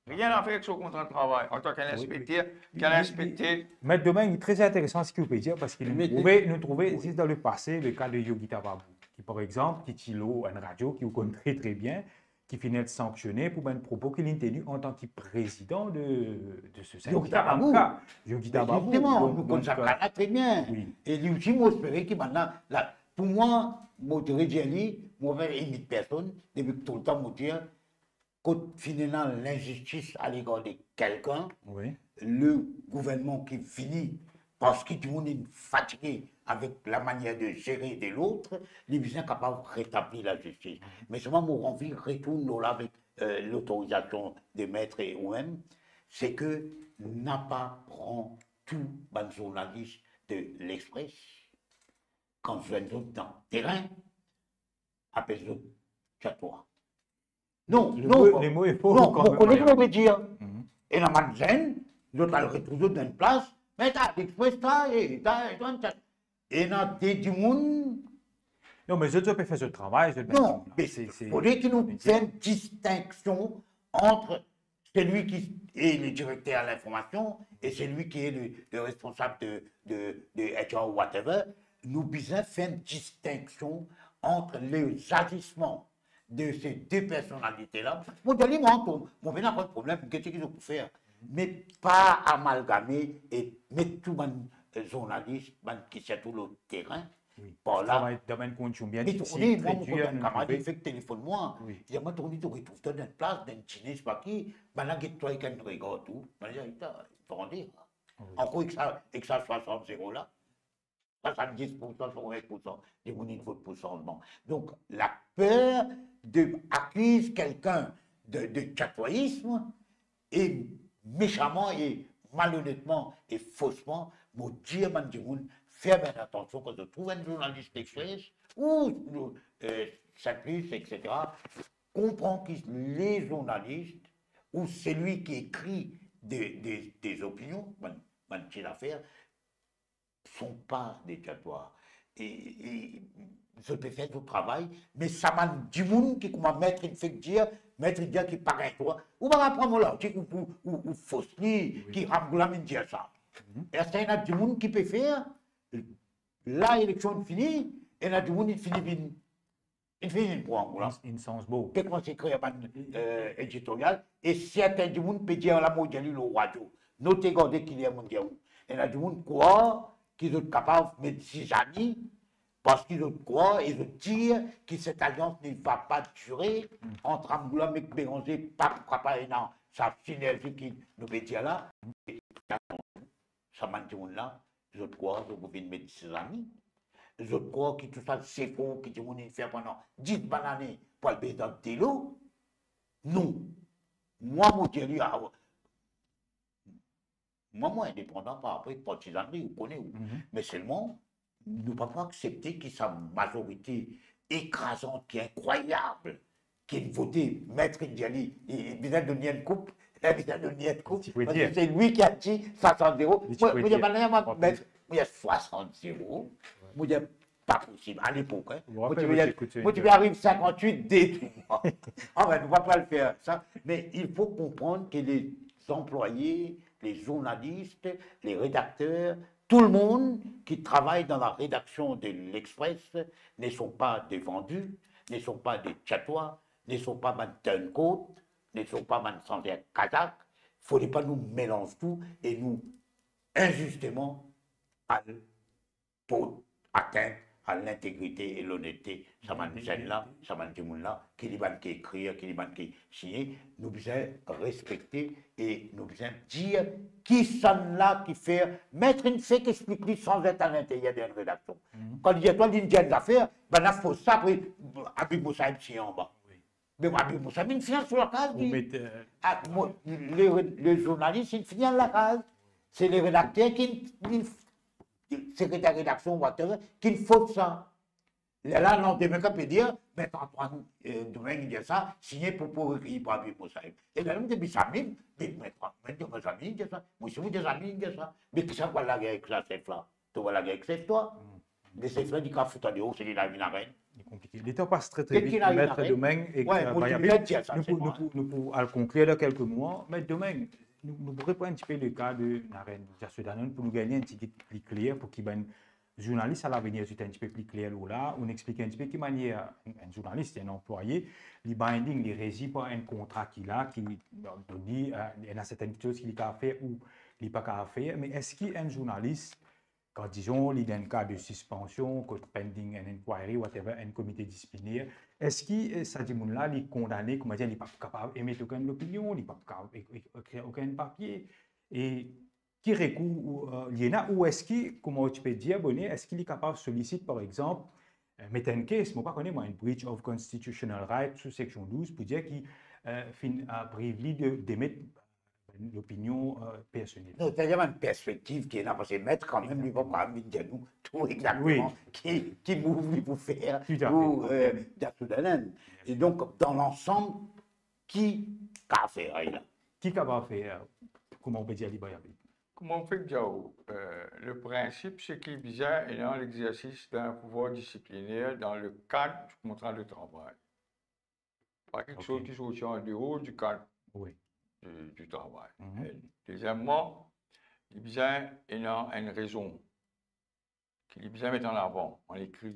Rien a fer ek so kontra travay, antan ki enn inspekter, ki enn inspekter. Met Domingue, tre interesan seki ou pe dir, parski nou trouve, nou trouve zis dan lepase, le ka de Yogita Babu, ki, par exanp, ki ti lor enn radio ki ou konn tre, tre bien, ki finn et sanksione pou bann propo ki linn teni antan ki prezidan de, de se sindika. Yogita Babu. Yogita Babu. Me zisteman, donk, nou konn sa ka la tre bien. Wi. E li osi, mo espere ki bann la, la, pou mwa, mo ti dir li, mo pa imit personn, depi toultan mo dir, kot finn ena linzistis alegar de kelkenn, wi, le gouvernman ki vini, parski dimoun inn fatige avek lamanier de zere de lot, li bizin kapav retabli lazistis. Me selman mo anvi retourn lor la avek, eh, lotorizasion de met e oumem, se ke napa pran tou bann zournalis de L'Express, kan zwenn zot dan terin, apel zot tyatwa. Non, non, mo, non, mo kone ki mo pe dir. Mhm. Ena bann zenn, zot al retrouv zot dan enn plas, me ta L'Express ta, e ta, e ta, ta. Ena de dimoun. Non, me zot, zot pe fer zot travay, zot... Non, me se, se, fode ki nou fer enn distinksion ant celui qui est le directeur à l'information et celui qui est le, le responsable de, de, de H R ou whatever, nou bizin fer enn distinksion ant lezazisman de se de personalite la. Mo dir li, mwa, mo pena problem, get seki zot pou fer, me pa amalgame e met tou bann, eh, zournalis, bann ki sirtou lor terin, wi, par la, travay dan bann kondision bien difisil, tre dir, nou trouve. Mwa, mo konn enn kamarad, li fek telefonn mwa. Wi. Li dir mwa, Tony, to retrouv twa dan enn plas, dan enn dine, pa ki, bann la get twa ek enn regar tou. Bann la, li ta, vande, wi, ankor ek sa, ek sa swasant zero la. Swasanndiz poursan, swasanndiz poursan, dimoun inn vot pou sanzman. Donk, laper de akiz kelkenn de, de tyatwayism, e mesaman e malonetman e fosman, mo dir bann dimoun, fer bien atansion kan zot trouv enn zournalis L'Express ou, eh, Saint-Louis, et cetera, konpran ki le zournalis ou celui qui écrit des, des, des opinions, bann, bann ti zafer, sont pas des diablois. e, e, zot pe fer zot travay, me sa bann dimoun ki kouma met inn fek dir, met inn dir ki pa gagn drwa, ou pa pran mo lartik ou, ou, ou, ou fos li, ki Ramgoolam inn dir sa. Eski ena dimoun ki pe fer, la eleksion fini, ena dimoun inn fini vinn, inn fini vinn pran Ramgoolam. Inn sanz bor. Pe koumans ekrir bann, eh, editorial, e sertin dimoun pe dir la, mo dir li lor radio, note, gade ki ler mo dir ou. Ena dimoun krwar ki zot kapav met zizani, parski zot krwar e zot dir ki set alians ne va pa dire ant Ramgoolam ek Beranger, pa, pa, pa ena sa sinerzi ki nou pe dir la. Sa bann dimoun la, zot krwar zot pou vinn met zizani? Zot krwar ki tou sa zefor ki dimoun inn fer pandan dis bann lane pou al bes dan delo? Non. Mwa, mo dir li, ah, mwa, mo indepandan, pa apre partizan, ou kone ou. Me selman, nou pa pou aksepte ki sa mazorite ekrazant ki inkrwayab, ki inn vote, met inn dir li, li, li bizin donn li enn koup, li bizin donn li enn koup, parski se li ki a ti swasant zero. Mo, mo dir, bann la, mo met, mo dir swasant zero. Mo dir, pa posib, alepok, hein. Mo ti pe ariv sinkant-wit, de trwa. Anfin, nou pa pou al fer sa, mais il faut comprendre que les employés, les journalistes, les rédacteurs, tout le monde qui travaille dans la rédaction de l'Express ne sont pas des vendus, ne sont pas des tchatchoua, ne sont pas bann turncoat, ne sont pas bann sanzer kazak. Fode pa nou melanz tou e nou inzisteman al port atint a lintegrite e lonetete sa bann zenn la, sa bann dimoun la, ki li bann ki ekrir, ki li bann ki signe. Nou bizin respekte e nou bizin dir kisannla ki fer. Met inn fek explik li san zot al linteryer de enn redaksion. Kan li dir twa, li dir enn zafer, bann la fos sa, apre Habib Moussaïb signe anba. Me Habib Moussaïb inn fini al so lakaz, li. Ah, mo, le, le zournalis inn fini al lakaz. Se le redakter ki, ki, sekreter redaksion, whatever, ki fos sa. Lerla, landime, kan pe dir, Met Antoine, eh, Domingue dir sa, signe pou, pou rekiy par Habib Moussaïb. E lerla, mo dir, bizin mem, me Met Antoine, mo dir, bizin mem dir sa. Mo osi, mo dir, bizin mem dir sa. Me kisannla pou al lager ek sa sef la? To pou al lager ek sef twa. Lesef la, li kav fout an deor, se li la vinn arenn. Li konplike. Letan pas tre, tre vit, Met Domingue ek, eh, Habib, nou pou, nou pou, nou pou al konklir dan kelke mwa. Met Domingue, nou, nou pou repran enn tipe le ka de Naren Djasodanan pou nou gagn enn tigit pli kler, pou ki bann zournalis a lavenir, zot enn tipe pli kler lor la, ou explike enn tipe ki manier enn, enn zournalis, enn anplwaye, li binding, li rezi par enn kontra ki la, ki donn li, eh, ena sertenn kiksoz ki li kav fer ou li pa kav fer. Me eski enn zournalis, kan, dizon, li dan enn ka de sispansion, kot pending enn inquiry, whatever, enn komite disipliner, eski, eh, sa dimoun la, li kondane, koumadir, li pa pou kapav emet okenn lopinion, li pa pou kapav ek-, ek-, ekrir okenn papie? E ki rekour, eh, li ena, ou eski, kouma ou ti pe dir, Bone, eski li kapav solisit, par exanp, eh, met enn kes, mo pa kone mwa, enn breach of constitutional right sou seksion douz, pou dir ki, eh, finn, eh, priv li de, demet lopinion, eh, personel. Non, se bann perspektiv ki ena, parski Met kanmem, li pa kapav vinn dir nou tou exakteman ki, ki move li pou fer pou, eh, Djasodanan. E donk, dan lansam, ki kav fer la? Ki kapav fer, kouma ou pe dir li, Habib? Kouma ou pe dir, eh, le prinsip, se ki bizin ena lexersis dan pouvwar disipliner dan le kad di kontra de travay. Pa kiksoz ki sorti an deor di kad di, di travay. Eh, dezieman, li bizin ena enn rezon ki li bizin met an avan, an ekri.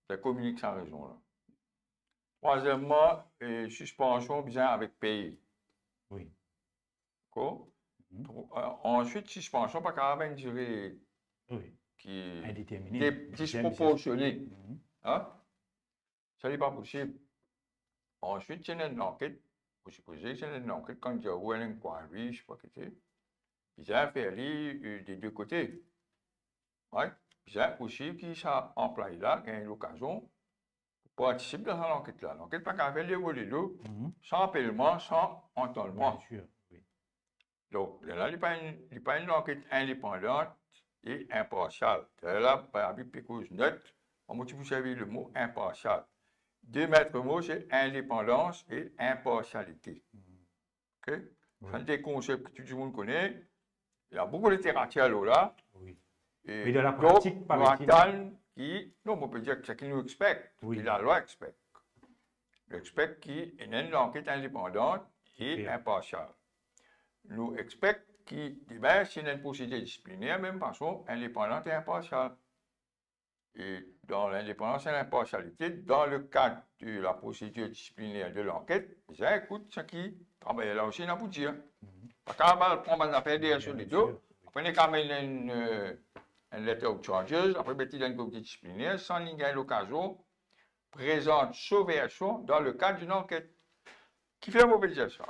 Bizin kominik sa rezon la. Trwazieman, eh, sispansion bizin avek pey. Dakor? Tro-, eh, answit, sispansion pa kapav enn dire ki indetermine, de-, disproporsione. Hein? Sa li pa posib. Answit, si ena enn lanket, ou sipoze si ena enn lanket, kan dir ou enn inquiry, sipa ki, bizin fer li, eh, de de kote. Right? Bizin osi ki sa anplwaye la gagn lokazion pou partisip dan sa lanket la. Lanket pa kapav fer lero lelo, san apelman, san antannman. Donk, lerla, li pa enn, li pa enn lanket indepandan e inparsial. Lerla, par egzanp, pe koz net, mwa mo ti pou servi lemo inparsial. De met mo, se indepandans e inparsialite. Ok? Sa se de konsep ki tou dimoun kone. Ena boukou literatir lor la. E donk, nou atann ki, non, mo pe dir seki nou expect, ki lalwa expect. Nou expect ki ena enn lanket indepandan e inparsial. Nou expect ki demin, si ena enn prosedir disipliner, mem fason, indepandan e inparsial. E dan lindepandans e linparsialite, dan le kad de la prosedir disipliner de lanket, bizin ekout seki travayer la osi ena pou dir. Pa kapav al pran bann zafer deryer so ledo, apre ena kapav amenn enn, eh, enn letter of charges, apre met li dan enn komite disipliner, san li gagn lokazion prezant so version dan le kad enn lanket. Kifer mo pe dir sa?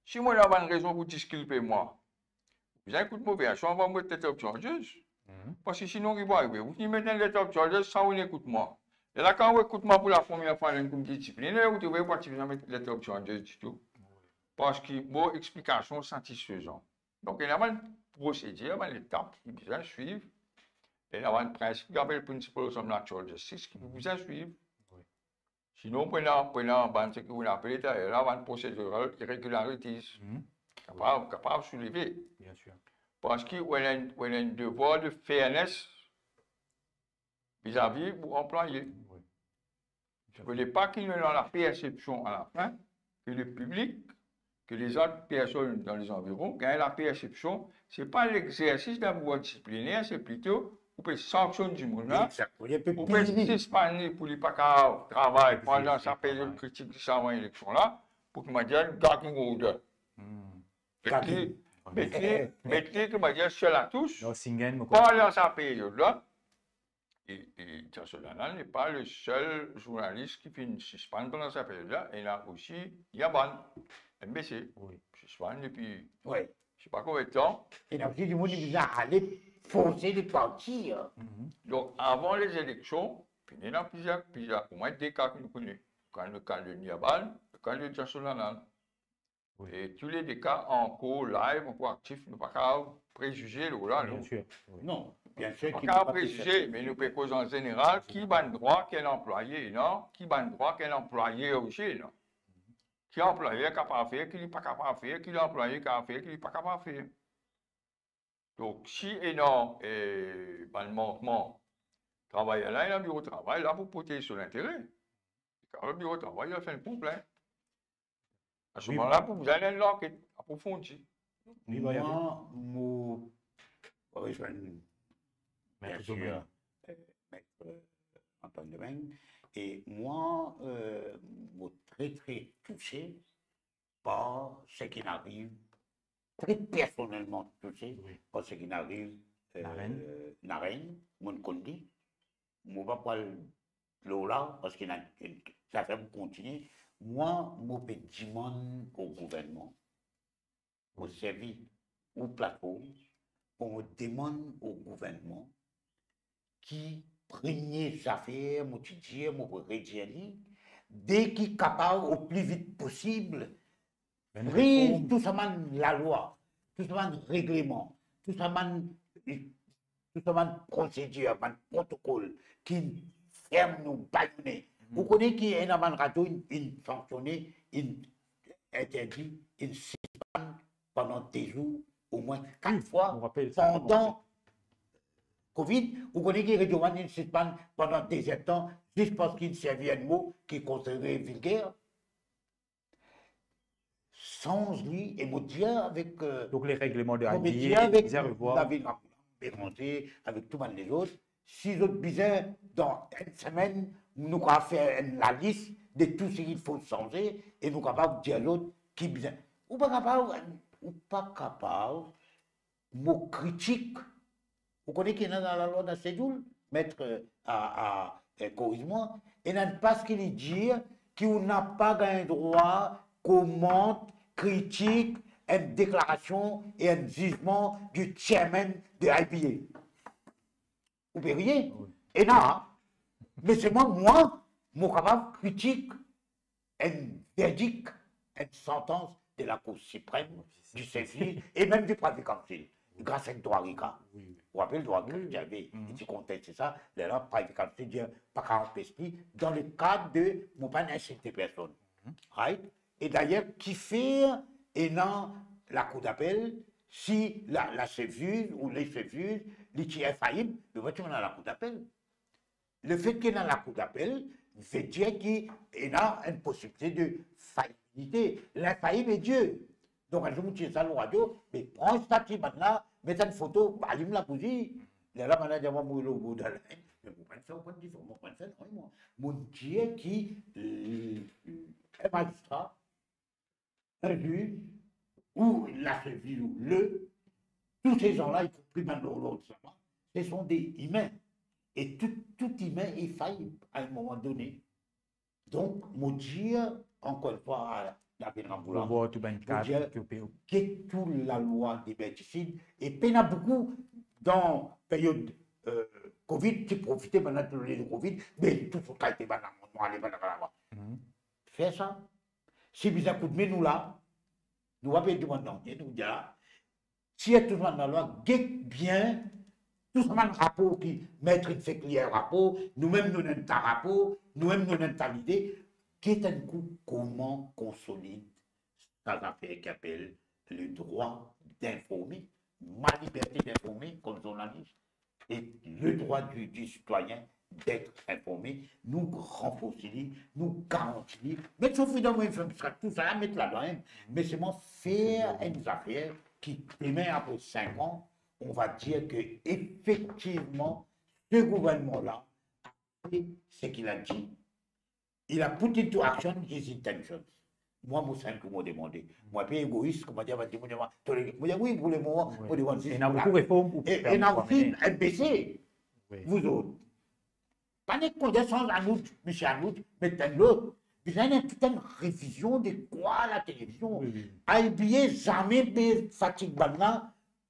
Si mo ena bann rezon pou diskilpe mwa, bizin ekout mo version avan mo met letter of charges. Parski sinon, ki pou arive? Ou fini met enn letter of charges san ou ekout mwa. Lerla kan ou ekout mwa pou lapremier fwa dan enn komite disipliner, ou trouve pa ti bizin met letter of charges ditou. Parski mo explikasion satisfezan. Donk, ena bann prosedir, bann etap ki bizin swiv. Ena bann prinsip ki apel principles of natural justice ki pou bizin swiv. Sinon, pou ena, pou ena bann seki ou apel taler la, bann procedural irregularities kapav, kapav souleve. Parski ou ena, ou ena enn devwar de fairness vizavi ou anplwaye. Fode pa ki nou ena lapersepsion alafin ke lepiblik, ke lezot personn dan lezanviron gagn lapersepsion, se pa lexersis dan pouvwar disipliner, se plito ou pe sanksionn dimoun la, ou pe sispann li pou li pa kapav travay pandan sa period kritik zis avan eleksion la, pou ki mannier gagn order. Met li, met li, met li ki mannier sel a tous pandan sa period la. E, e Jason Lanal n'est pas le seul journaliste ki finn sispann pandan sa period la, ena osi Yaban, M B C, sispann depi, wi, mo pa konbien tan. Ena osi dimoun ki bizin ale forse li partir. Donk, avan lezileksion, finn ena plizier, plizier, omwin de ka ki nou kone. Kan le ka de Yaban, le ka de Jason Lanal. E tou le de ka ankor live, ankor aktif, nou pa kapav prezize lor la, non? Non, biensir ki nou pa kapav prezize, me nou pe koz an zeneral, ki bann drwa ki enn anplwaye ena, ki bann drwa ki enn anplwayer osi ena. Ki anplwayer kapav fer, ki li pa kapav fer, ki lanplwaye kapav fer, ki li pa kapav fer. Donk, si ena, eh, bann mankman, travayer la ena biro travay la pou protez so lintere. Kan biro travay, li al fer enn konplint. A se moman la, pou bizin enn lanket aprofondi. Mwa, mo rezwenn, biensir, eh, Met, eh, Antoine Domingue. E mwa, eh, mo tre, tre touse par seki arive, tre personelman touse par seki arive, eh, Narenn. Narenn, mo konn li. Mo pa pou al lor la, parski ena, sa fer pou kontinie. Mwa, mo pe dimann o gouvernman, mo servi ou platform pou mo demann o gouvernman ki premie zafer mo ti dir, mo pou redir li, de ki kapav o pli vit posib friz tou sa bann lalwa, tou sa bann regleman, tou sa bann, tou sa bann prosedir, bann protokol ki ferm nou, bayone. Ou kone ki ena bann radio inn, inn sanksione, inn interdi, inn sispann pandan de zour, omwin kat fwa pandan Covid. Ou kone ki Radio One inn sispann pandan de zertan, zis parski inn servi enn mo ki konsidere vilger. Sanz li, e mo dir avek, eh, donk, le regleman de mo pe dir avek David Ramoulin, Béranger, avek tou bann lezot, si zot bizin, dan enn semenn, nou kapav fer enn lalis de tou seki fo sanze e nou kapav dir zot ki bizin. Ou pa kapav, ou pa kapav mo kritik. Ou kone ki ena dan lalwa dan Schedule, met, eh, a, a, eh, koriz mwa, ena enn pas ki li dir ki ou napa gagn drwa komant, kritik enn deklarasion e enn zizman di chairman de I B A. Ou pe rir? Ena, me selman mwa, mo kapav kritik enn verdik, enn santans de Lakour Siprem, di Sesel e mem di Privy Council, gras ek Dwarika. Ou rapel Dwarika, li ti konteste sa, lerla Privy Council dir pa kapav anpes li, dan le kad de, mo pa insilte personn. Right? E dayer, kifer ena Lakour Dapel Si la, la sef ziz ou le sef ziz, li ti infaib, li pa ti pou al lakour dapel. Lefet ki ena lakour dapel, vedir ki ena enn posibilite de fayibilite. L'infaillible est Dieu. Donk, enn zour mo tir sa lor radio, me pran stati bann la, met enn foto, alim labouzi. Lerla bann la dir mwa, mo lor borderline, me mo pa'nn fer okenn diferans, mo pa'nn fer nanye mwa. Mo dir ki, euh, enn mazistra, un juge ou la sef ziz ou le, tous ces gens-là, y compris bann lor, lor sa, ce sont des humains. Et tout, tout humain est faillible à un moment donné. Donc, mo dir, ankor enn fwa, a la Venn Ramboula, mo dir, get tou lalwa liberticide, e pena boukou dan period, euh, Covid, ti profite, bann la ti le Covid, me tou so kalite bann lamannman, ale bann la, bann la. Fer sa. Si bizin koudme, nou la. Nou pa pe demann nanye, nou dir la. Tir tou sa bann lalwa, get bien tou sa bann rapor ki met inn fek lir rapor, nou mem nou ena enn ta rapor, nou mem nou ena enn ta lide, get enn kou kouma konsolid sa zafer ki apel le droit d'informer, ma liberté d'informer comme journaliste, et le droit du, du citoyen d'être informé, nou ranforsi li, nou garanti li. Met so freedom of information, tou sa la, met ladan, hein. Me selman fer enn zafer ki demin, apre sink an, on va dire que effectivement, ce gouvernement-là a fait ce qu'il a dit. Il a put into action his intentions. Mwa, mo sa enn ki mo demande. Mo inpe egois, kouma dir, bann dimoun, mo, to le, mo dir, wi, pou lemoman, mo demann zis... Ena boukou reform pou fer. E ena osi enn B C. Wi. Vous autres. Pa nek kouma dir sanz Arnaud, misie Arnaud, met enn lot. Bizin ena tou enn revizion de kwa, la televizion. Wi, wi. IBA zame pe fatig bann la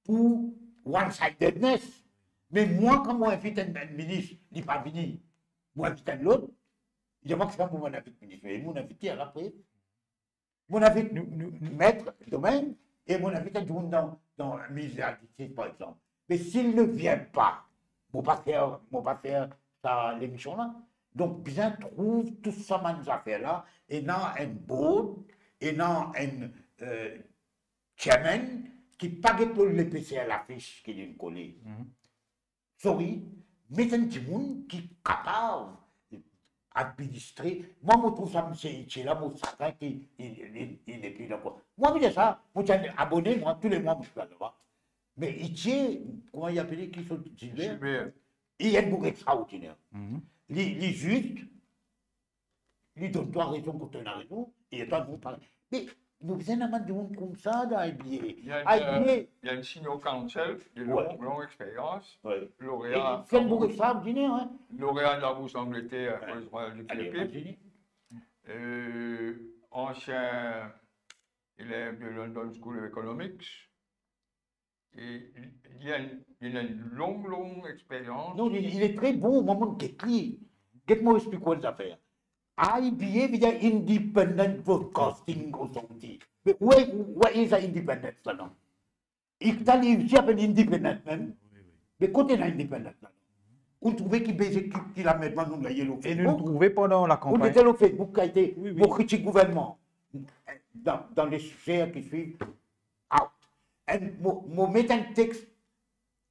pou one-sidedness. Me mwa, kan mo invit enn, enn minis, li pa vini, mo invit enn lot, li dir mwa, ki sa mo invit minis, me mo invit li apre. Mo invit nou, nou, nou met domenn, e mo invit enn dimoun dan, dan minis lajistis, par exanp. Mais s'il ne vient pas, mo pa fer, mo pa fer sa lemision la. Donk, bizin trouv tou sa bann zafer la, ena enn board, ena enn, euh, chairman ki pa get lor lepeser lafis ki linn kole. Mhm. Sorry, met enn dimoun ki kapav administre. Mwa, mo trouv sa misie Ithier la, mo sagrin ki li, li, li, li nepli la ankor. Mwa, mo dir sa, mo ti abone, mwa, tou le mwa, mo ti al laba. Me Ithier, kouma li apele, ki sot Gilbert? Gilbert. Li enn boug extraordiner. Mhm. Li, li zis, li donn twa rezon kot to ena rezon, e twa, non, pa. Me nou bizin ena bann dimoun koumsa dan IBA. Li ena, IBA, li ena enn senior counsel de long, long experience, wi, lauréat, e li fer boug extraordiner, hein. Lauréat de la Bourse d'Angleterre, wi, pour le Royal du Philippines. Ale, imazine. Euh, ancien élève de London School of Economics. E li, li ena, li ena enn long, long experience. Non, li, li est très bon, mwa, mo get li. Get mo explik ou enn zafer. IBA vedir Independent Broadcasting Authority. Me where, where is the independence ladan? Ixtal isi apel independent mem. Me kot ena independence ladan? Ou trouve ki beze ki, ki lamerd nou gagne lor Facebook? E nou trouve pandan lakanpagn. Ou mete lor Facebook, kalite, wi, wi, mo kritik gouvernman. Dan, dan le size ki swiv, out. Enn, mo, mo met enn text,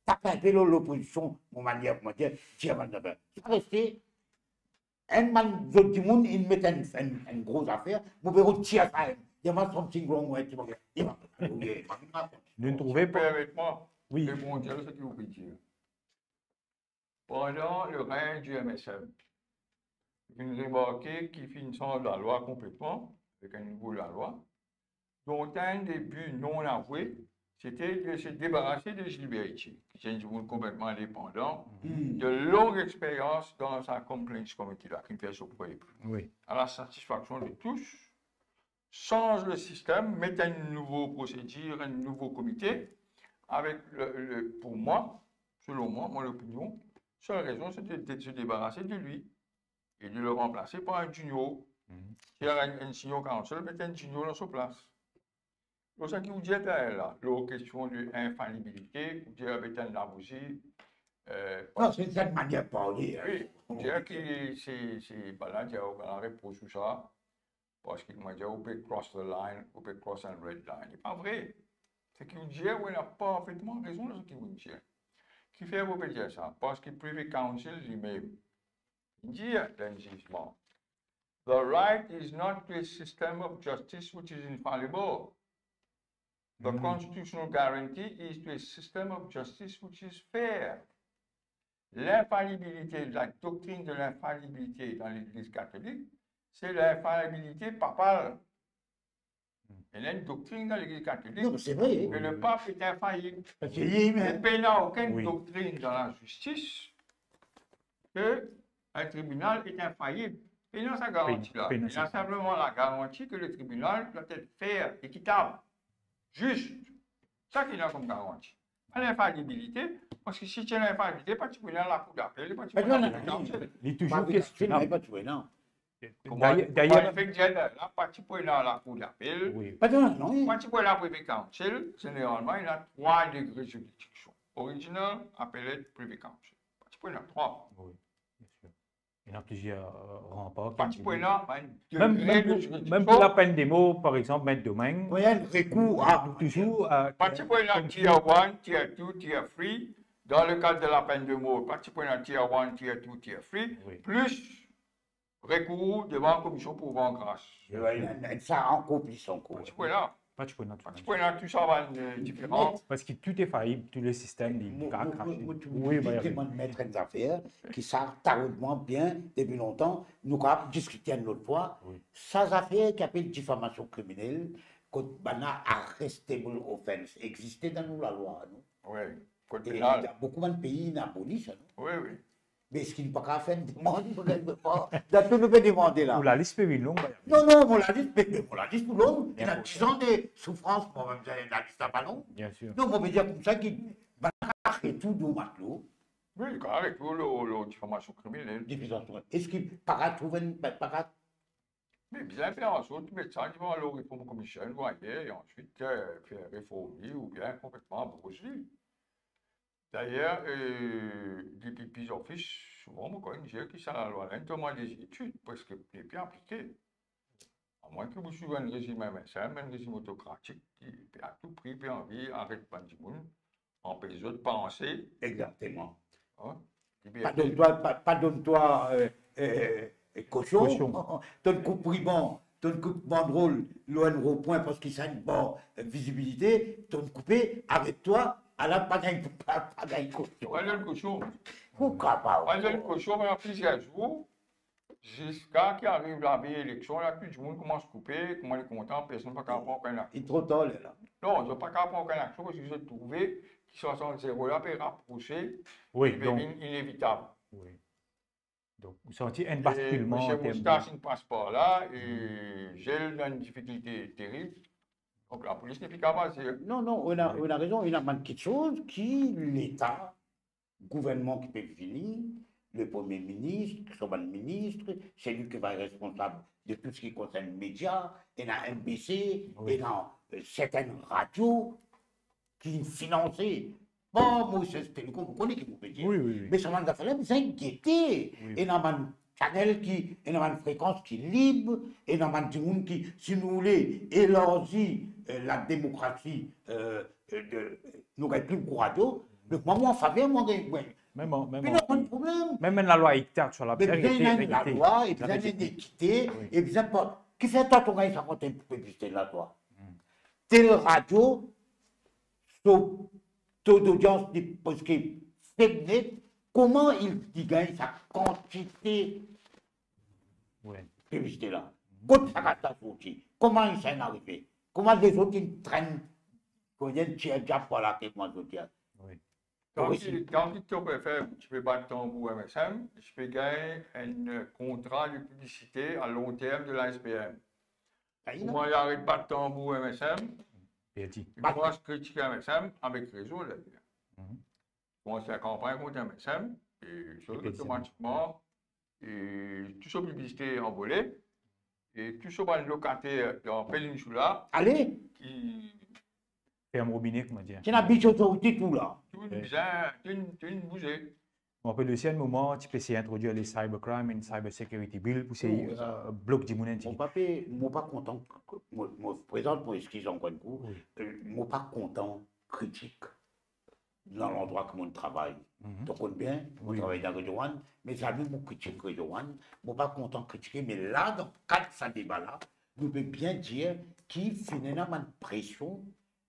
tap inpe lor lopozision, mo manier, mo dir, tir bann zafer. Sa reste, enn bann zot dimoun, inn met enn, enn, enn gro zafer, mo pe rod tir sa, enn, there was something wrong with it, mo dir, e, mo, mo, mo, mo, mo, nou trouve pa. Permet mwa, wi, rebondir lor seki ou pe dir. Pandan le règne du MSM, finn remarke ki finn sanz lalwa konpletman, avek enn nouvo lalwa, dont un des buts non avoués, c'était de se débarrasser de Gilbert Ithier, ki ti enn dimoun konpletman indepandan, de long experience dan sa complaints committee la, ki finn fer so pref. Wi. À la satisfaction de tous, sanz le sistem, met enn nouvo prosedir, enn nouvo komite, avek le, le, pour moi, selon moi, mon opinion, seule raison, c'est de, de se débarrasser de lui et de le remplacer par un junior. Mhm. Si enn, enn senior counsel, met enn junior dan so plas. Donk, seki ou dir la, lor kestion de infallibilite, ou dir, met enn labouzi, euh, non, se, se enn manier parle, hein. Wi, ou dir ki se, se, bann la dir, ou gagn repros ou sa, parski, kouma dir, ou pe cross the line, ou pe cross enn red line. Li pa vre. Seki ou dir, ou ena parfetman rezon dan seki ou dir. Kifer mo pe dir sa? Parski Privy Council limem, li dir dan enn zizman, "The right is not to a system of justice which is infallible. The constitutional guarantee is to a system of justice which is fair." L'infaillibilité, la doctrine de l'infaillibilité dans l'Église catholique, c'est l'infaillibilité papale. Ena enn doktrinn dan Legliz Katolik ke le pap est infaillible. E pena okenn doktrinn dan lazistis ke enn tribinal est infaillible. Pena sa garanti la. Pena sa. Pena, sinpleman la garanti ke le tribinal doit être fair, équitable, juste. Sa ki ena kom garanti. Pa linfaillibilite, parski si ti ena linfaillibilite, pa ti pou ena lakour dapel, pa ti pou ena Privy Council. Li touzour kestionab. Pa ti pou ena. Kouma, dayer, kouma dayer, li fek dir la, pa ti pou ena lakour dapel, pa ti pou ena Privy Council, zeneralman, ena trwa degre ziridiksion. Original, appellate, Privy Council. Pa ti pou ena trwa. Wi, bien sir. Ena plizier, euh, ranpar ki... Pa ti pou ena, mem pou, mem pou lapenn de mor, par exanp, met domeng. Wi, enn rekour, touzour, euh, pa ti pou ena tier one, tier two, tier three. Dan le kad de lapenn de mor, pa ti pou ena tier one, tier two, tier three, plis rekour devan Komision pou Gras. Wi, sa ankor plis ankor. Pa ti pou ena. Pa ti pou ena tou. Pa ti pou ena tou sa bann, euh, diferan. Parski tou est faillible, tou le sistem, li, li kapav krash. Mo, mo, mo, mo, mo demann met enn zafer ki sa tarodman bien depi lontan, nou kapav diskite enn lot fwa. Wi. Sa zafer ki apel difamasion kriminel, kot bann arrestable offense, existe dan nou lalwa, non? Wi. Kod penal. E dan boukou bann pei, inn aboli sa, non? Wi, wi. Me eski nou pa kapav fer enn demann, dan tou nou pe demande la? Ou lalis pe vinn long, Benjamin. Non, non, mo lalis pe, mo lalis pou long. Ena dizan de soufrans, mwa mem, lalis la pa long. Bien sir. Non, mo pe dir koumsa ki bann kapav retourn lor matlo. Wi, kapav retourn lor, lor difamasion kriminel. Difamasion. Eski pa kapav trouv enn, pa, pa kapav Me bizin fer ansort met sa devan lor Reform Commission ou ayer, e answit, euh, fer reform li oubien konpletman aboz li. Dayer, euh, depi pli zofis, souvan mo konn dir ki sa lalwa la inn tourmant de zetid, preske nepli aplike. Amwin ki ou swiv enn rezim M S M, enn rezim otokratik ki pe a tou pri, pe anvi aret bann dimoun, anpes zot panse. Exakteman. Hein? Pa donn twa, pa, pa donn twa, euh, euh, kosion. Kosion. To'nn koup riban, to'nn koup bandrol lor enn ropwin parski sa inn bon, euh, vizibilite, to'nn koupe, aret twa, ala pa gagn, pa, pa gagn kosion. Pa gagn kosion. Ou kapav. Pa gagn kosion, pandan plizier zour, ziska ki ariv lavey eleksion la, tou dimoun koumans koupe, kouma li kontan, personn pa kapav pran okenn aksion. Li tro tar lerla. Non, zot pa kapav pran okenn aksion parski zot trouve ki swasant zero la pe raprose, wi, li pe vinn inevitab. Wi. Donk, ou santi enn baskilman an term de... E misie Moustache inn pas par la, e zel dan enn difikilte terib. Donk, lapolis nepli kapav azir. Non, non, ou ena, ou ena rezon, ena bann kiksoz ki Leta gouvernman ki pe vini, le Premie Minis, so bann minis, se li ki va responsab de tou seki konsern media, ena M B C, wi, ena, euh, sertin radio ki finanse par Mauritius Telecom, ou kone ki mo pe dir. Wi, wi, wi. Me sa bann zafer la bizin gete. Wi. Ena bann chanel ki, ena bann frekans ki lib, ena bann dimoun ki, si nou oule elarzi, euh, lademokrasi, euh, euh, de, nou gagn pli gro radio, donk mwa, mwa an faver, mwa gagn, mwa. Mem an, mem an, pena bann problem. Mem enn lalwa ekite, sa la... Me bizin enn lalwa, e bizin enn ekite, wi, e bizin pa, kifer twa to gagn sa kote pou piblisite lalwa? Hmm. Tel radio, so to dodians li preske feb net, kouma li, li gagn sa kantite, wi, piblisite la? Kot sa gagn sa sorti? Kouma sa inn arive? Kouma lezot inn trenn, kouma inn tir diab par lake, kouma zot dir? Wi. Kan ki, kan ki to pe fer, ti pe bat tanbour M S M, ti pe gagn enn kontra de piblisite a long term de la S P M. Kouma li aret bat tanbour M S M, perdi. Li koumans kritik M S M, avek rezon dayer. Mhm. Koumans fer kanpagn kont M S M, e otomatikman, e tou so piblisite anvole, e tou so bann lokater dan Peninsula ale, ki ferm robine, kouma dir. Ti ena bit otorite tou la. Tou bizin, tou, tou bouze. Mo pe les enn moman, ti pe sey introdir le Cybercrime and Cyber Security Bill pou sey, euh, blok dimoun enn tigit. Mo pa pe, mo pa kontan, mo, mo prezant mo exkiz ankor enn kou. Wi. Euh, mo pa kontan kritik dan landrwa ki mo travay. Mhm. To konn bien, mo travay dan Radio One, me zame mo kritik Radio One, mo pa kontan kritike, me la, dan kad sa deba la, nou pe bien dir ki finn ena bann presion,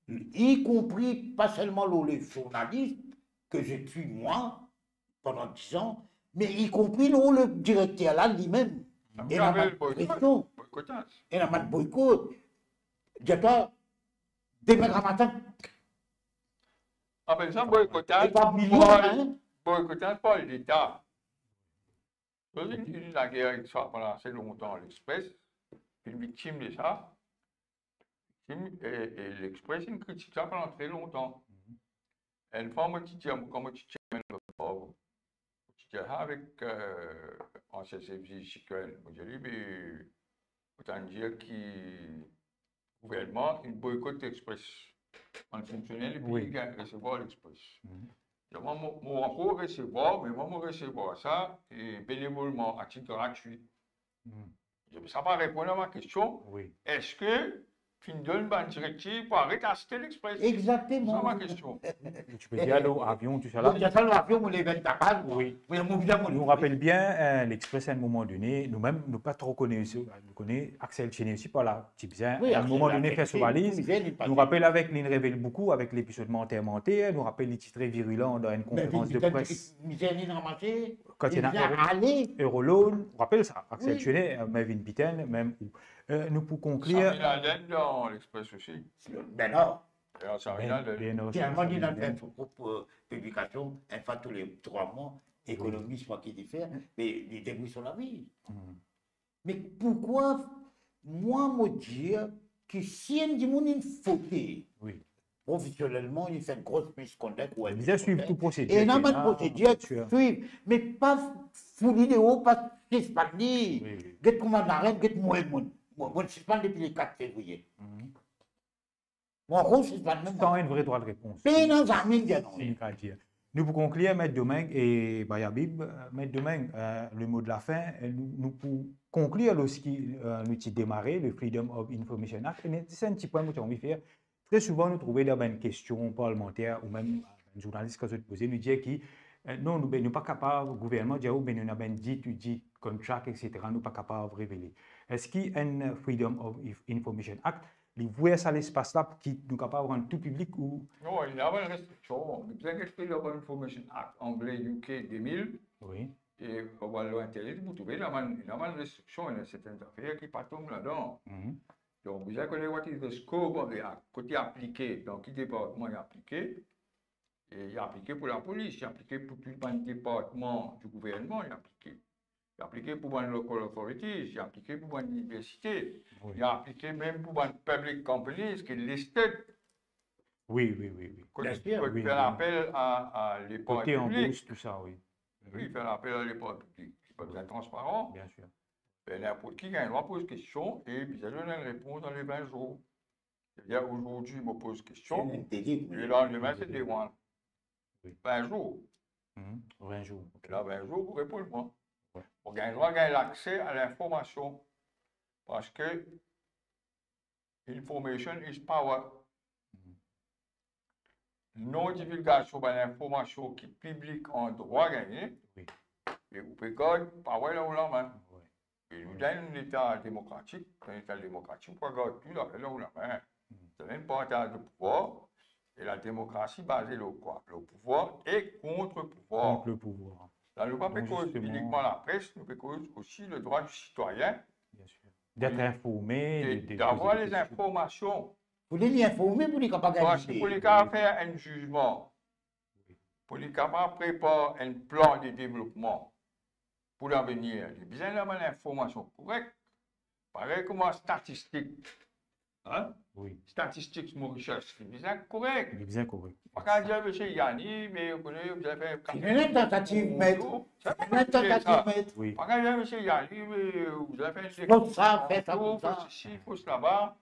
y compris pas seulement lor le journaliste que je suis moi, pendant dix ans, mais y compris le, le directeur là lui-même. Ah, ena bann presion, boycottage. Ena bann boycott. Dir twa, demin gramatin. Apel sa boycottage. E pa milion, hein? Boycottage par Leta. Zot inn, inn lager ek sa pandan ase lontan, L'Express, finn viktim de sa. Viktim, e, e L'Express inn kritik sa pandan tre lontan. Mhm. Enn fwa, mo ti dir, kan mo ti chairman of the board, mo ti dir sa avek, euh, ansien sef distrikt, mo dir li, be, mo tann dir ki gouvernman inn boykot L'Express. Bann fonksioner, wi, li gagn resevwar L'Express. Mhm. Donk, mwa, mo, mo ankor resevwar, me mwa, mo resevwar sa, e, benevolman, a tit gratwi. Mhm. Sa pa reponn a ma kestion. Wi. Eski finn donn bann direktiv pou aret aste L'Express? Exactement. Sa ma kestion. Ti pe dir, lor avion, tou sa la. Donk, sa, lor avion, mo lev enn tapaz, wi, mo, mo bizin mo... Nou rapel bien, euh, L'Express, a enn moman done, nou mem, nou pa tro kone, nou kone Axel Chene osi par la, ti bizin, wi, a enn moman done, fer so valiz. Nou rapel avek li, inn revel boukou avek lepisod Manter Manter, nou rapel li ti tre virilan dan enn konferans de pres. Kan ti ena Euro-, Euroloan, ou rapel sa, Axel Chene, euh, Mervyn Bitten, mem ou. Euh, nou pou konklir. Sami Laden dan L'Express osi. Ben non. Sami Laden. Finalman, li ena fer so prop, euh, piblikasyon, enn fwa tou le trwa mwa, Ekonomis, mwa ki difer, me li debrouy so lavi. Hmm. Me poukwa, mwa, mo dir ki si enn dimoun inn fote, wi, profesionelman, li fer enn gro misconduct ou enn misconduct. Bizin swiv tou prosedir, ena bann prosedir a swiv, me pa fout li deor, pa sispann li. Wi, wi. Get kouma larenn, get mwa, mo, mo, mo sispann depi le kat fevriye. Mhm. Mo ankor sispann mem. San enn vre drwa de repons. Pena zame, bien non. Sikadir. Nou pou konklir, Met Domingue e Bayabib. Euh, Met Domingue, euh, le mot de la fin, euh, nou, nou pou konklir lorski, euh, nou ti demare le Freedom of Information Act. E enn ti pwin mo ti anvi fer, tre souvan nou trouve dan bann kestion parlimanter oubien bann zournalis, kan zot poze, nou dir ki, euh, non, nou, be, nou pa kapav, gouvernman dir, oh, be, nou ena bann dit ou dit contract, et cetera, nou pa kapav revele. Eski enn Freedom of Inf-, Information Act, li ouver sa lespas la pou ki nou kapav rann tou piblik ou... Non, ena bann restriksion. Li bizin get Freedom of Information Act, angle, U K de mil. Wi. E kan ou al lor internet, ou pou trouve ena bann, ena bann restriksion, ena sertin zafer ki pa tom ladan. Mhm. Donk, bizin kone what is the scope of the act, kot li aplike, dan ki departman li aplike. E li aplike pou lapolis, li aplike pou tou bann departman di gouvernman, li aplike. Li aplike pou bann local authorities, li aplike pou bann liniversite, wi, li aplike mem pou bann public companies ki listed. Wi, wi, wi, wi. Kot, bien sir, kot wi, fer lapel a, a lepar piblik. Kote anbos, tou sa, wi. Wi, fer lapel a lepar piblik. Li pa bizin transparan. Bien sir. Be, ninport ki gagn drwa poz kestion e bizin donn enn repons dan le vin zour. Sedir, azordi, mo poz kestion, e landime, se demann. Wi. Vin zour. Mhm. Vin zour, ok. Ena vin zour pou reponn mwa. Wi. Pou gagn drwa gagn lakse a linformasion. Parski information is power. Mhm. Non-divulgasion bann informasion ki piblik an drwa gagne, wi, e ou pe gard power dan ou lame. Wi. E nou dan enn leta demokratik, dan enn leta demokratik, ou pa gard tou zafer dan ou lame. Hmm. Sa enn partaz de pouvwar, e lademokrasi baze lor kwa? Lor pouvwar e kont-pouvwar. Kont pouvwar. La, nou pa pe koz inikman lapres, nou pe koz osi le drwa di sitwayin. Bien sir. D'être informé, de, de, de poze des questions. Pou li, li informe, pou li kapav gagn lide. Parski pou li kapav fer enn zizman, pou li kapav prepar enn plan de devlopman pou lavenir, li bizin ena bann informasion korek. Parey kouma statistik, hein? Wi. Statistik Mauritius, li bizin korek. Li bizin korek. Pa kapav dir, "Misie Yanni, me ou kone, ou bizin fer..." Ena enn tantativ, met. Ena enn tantativ, met. Wi. Pa kapav dir, "Misie Yanni, me ou bizin fer..." Fos sa, fer sa, fos sa, fos isi, fos laba.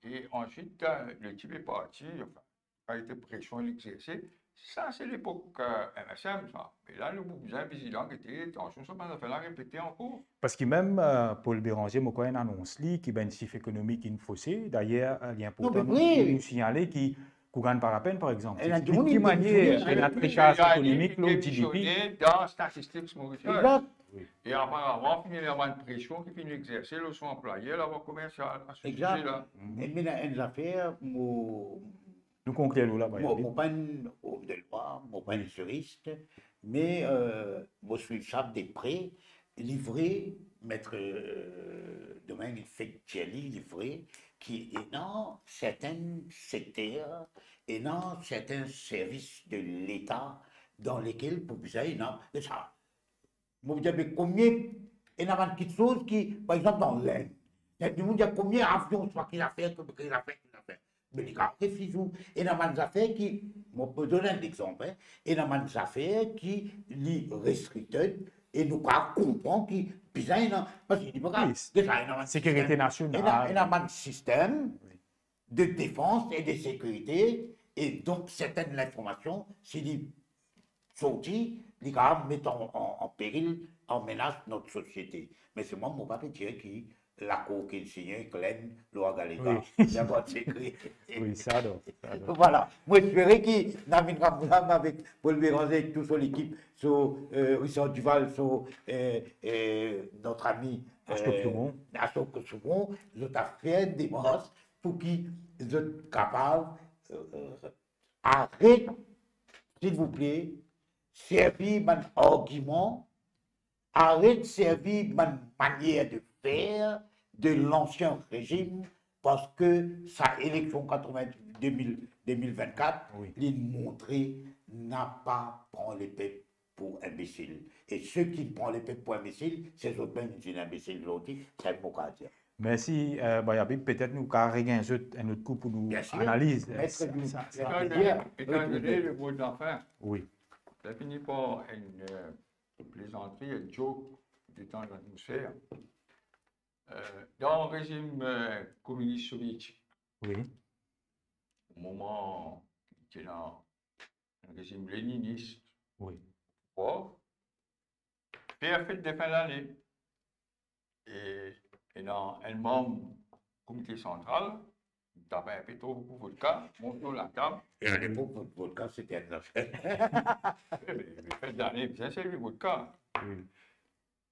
E answit, eh, le tip pe parti, anfin, kalite presion li exerse, Sa se lepok, eh, M S M sa. Me la nou pou bizin vizilan, gete, atansion, sa bann zafer la repete ankor. Parski mem, eh, Paul Bérenger, mo krwar, inn anons li ki bann sif ekonomik inn fose. Dayer, eh, li inportan nou, nou signale ki Kougan Parapen, par exanp, ena dimoun ki manier ena trichaz ekonomik lor G D P dan statistik Morisien. Exact. E aparaman, finn ena bann presion ki finn exerse lor so anplwayer, lavwa komersial, a se size la. E me ena enn zafer, mo, nou konklir la, mo, mo pa enn om de lwa, mo pa enn ziris, me, eh, mo swiv sa de pre. Li vre, met, eh, Domingue, li fek dir li, li vre ki ena sertin sekter, ena sertin servis de Leta dan lekel pou bizin ena de sa. Mo dir, me komie ena bann kiksoz ki, par exanp, dan Lenn, ena dimoun dir komie avion, swa ki zafer, ki zafer, ki zafer. Me li kapav refiz ou. Ena bann zafer ki, mo pou donn enn lexanp, en, ena bann zafer ki li restrikted e nou kapav konpran ki bizin ena, parski li pa kapav, deza ena bann sekirite nasional, ena, ena bann sistem de defans e de sekirite, e donk sertin linformasion, si li sorti, li kapav met an, an, an peril, an menas not sosiete. Me selman, mo pa pe dir ki lakor ki li sign ek Lenn lor Galega, wi, li ena bann sekre. Wi, sa donk, sa donk. Vwala. Mo espere ki Navin Ramgoolam avek Paul Bérenger, avek tou so lekip, so, eh, Richard Duval, so, eh, eh, notre ami, Ashok, eh, Soumont. Ashok Soumont, zot a fer demars pou ki zot kapav, eh, eh, aret, silvouple, servi bann argiman, aret servi bann manier de fer de lansien rezim, parski sa eleksion katreven, de mil, de mil vennkat, wi, li montre napa pran lepep pou inbesil. E seki pran lepep pou inbesil, se zot mem ki enbesil zordi, sa mo kapav dir. Mersi, eh, Bayabi. Petet nou kapav regagn zot enn lot kou pou nou analiz, eh, sa, sa, sa. Etan done, etan done le mo de la fin, wi, sa fini par enn, eh, plezantri, enn joke, detant latmosfer. Eh, dan rezim, eh, kominis sovietik, wi, moman ki ti ena enn rezim leninis, wi, fer fet de fin dane. E, ena enn manm komite santral, tap inpe tro boukou vodka, mont lor latab. E alepok, vodka, se ti enn zafer. E be, fin dane, bizin servi vodka. Wi.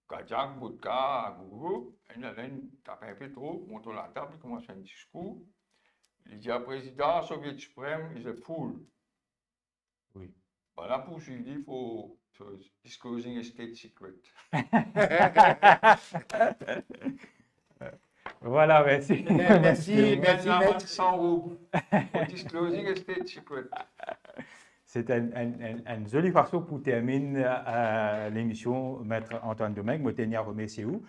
Kadiak, vodka, gougou, enn, enn, tap inpe tro, mont lor latab, li koumans fer enn diskour. Li dir, "Prezidan, Soviet Supreme is a fool." Wi. Bann la pou swiv li for, for disclosing a state secret. Vwala, mersi. Mersi, mersi, met met san roub for disclosing a state secret. Se enn, enn, enn, enn zoli fason pou terminn, eh, lemision, Met Antoine Domingue. Mo teni a remersie ou,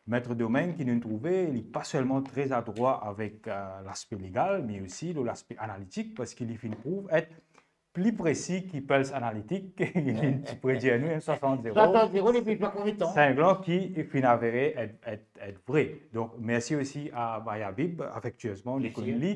Met Domingue, ki nou trouve, li pa selman tre adrwa avek, eh, laspe legal, me osi lor laspe analitik, parski li finn prouv et pli presi ki Pulse Analytics, ki pe dir nou swasant zero. Swasant zero depi pa konbien tan. Sanglan ki finn avere et, et, et vre. Donk, mersi osi a Bayabi, afektiezman, nou kone li,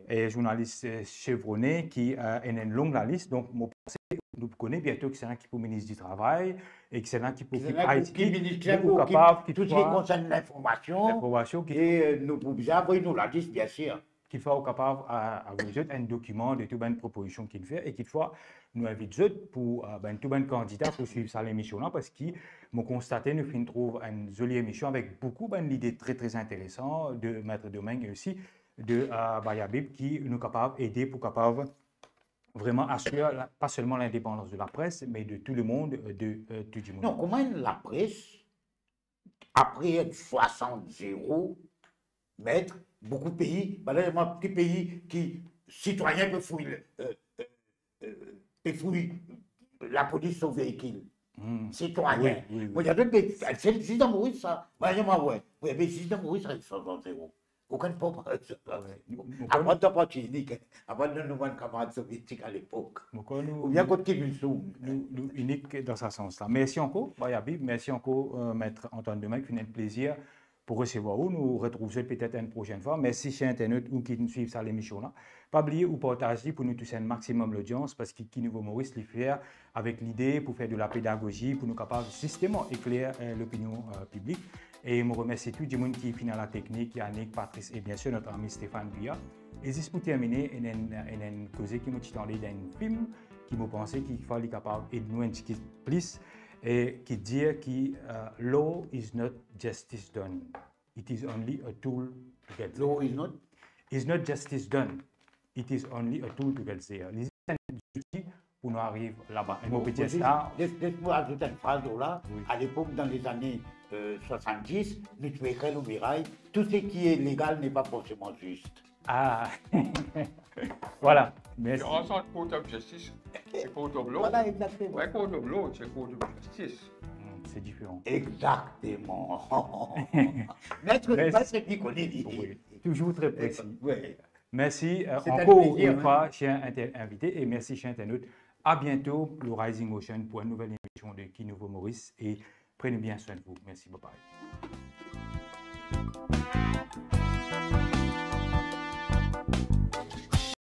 e zournalis, eh, chevrone, ki, eh, ena enn long lalis. Donk, mo panse nou kone biento kisannla ki pou minis di travay, e kisannla ki pou kit I T, ki pou kapav, tou seki konsern linformasion, linformasion, ki, e, eh, nou pou bizin avoy nou lalis, biensir. Kikfwa ou kapav, eh, avoy zot enn dokiman de tou bann propozision ki nou fer, e kikfwa nou invit zot pou, eh, bann, tou bann kandida pou swiv sa lemision la, parski mo konstate nou finn trouv enn zoli emision avek boukou bann lide tre, tre interesan de Met Domingue e osi de, eh, Bayabi, ki nou kapav ede pou kapav vreman asir la, pa selman lindepandans de lapres, me de tou lemond, eh, de, eh, tou dimoun. Non, kouma enn lapres apre swasant zero, met boukou pei, bann la, ki pei ki sitwayin pe fouy, eh, eh, eh, pe fouy lapolis so veikil. Hmm. Sitwayin. Wi, wi, wi. Mo dir, be, se zis dan Moris sa. Mo dir, mo, wi, wi, be zis dan Moris sa, swasant zero. Okenn pop. Wi. Nou, nou, apar dan parti inik, apar dan nou bann kamarad sovietik alepok. Oubien kot ki vinn sou. Nou, nou inik dan sa sans la. Mersi ankor, Bayabi, mersi ankor, eh, Met Antoine Domingue, finn enn plezir pou resevwar ou. Nou retrouv zot petet enn prosenn fwa. Mersi, ser internot, ou ki swiv sa lemision la. Pa bliye ou partaz li pou nou tous enn maximum lodians, parski Ki Nouvo Moris li fer avek lide pou fer de la pedagozi, pou nou kapav zisteman ekler, eh, lopinion, eh, piblik. E mo remersi tou dimoun ki finn a la teknik, Yannick, Patrice e bien sir not ami Stéphane Guya. E zis pou termine, enn, enn, enn, enn koze ki mo ti tande dan enn fim, ki mo panse ki kikfwa li kapav ed nou enn tigit plis, e ki dir ki, eh, law is not justice done. It is only a tool to get there. Law is not. Is not justice done. It is only a tool to get there. Li zis enn zouti pou nou ariv laba. E mo pe dir Juste, sa. Juste, juste pour ajouter une phrase là, Oui. À l'époque, dans les années euh, soixante-dix, nous trouvons le mirail, tout ce qui est légal n'est pas forcément juste. Ah. Voilà. Merci. Différence entre court of justice et court of law. Voilà, exactement. Ouais, court of law, c'est court of justice. Hmm, c'est différent. Exactement. Maître, Merci. Maître Guy Collier, il- Oui, toujours très précis. Ouais. Merci euh, C'est un encore plaisir, une hein. fois, cher inter- invité, et merci, cher internaute. À bientôt, le Rising Ocean, pour une nouvelle émission de Qui Nouveau Maurice. Et prenez bien soin de vous. Merci, bye bye.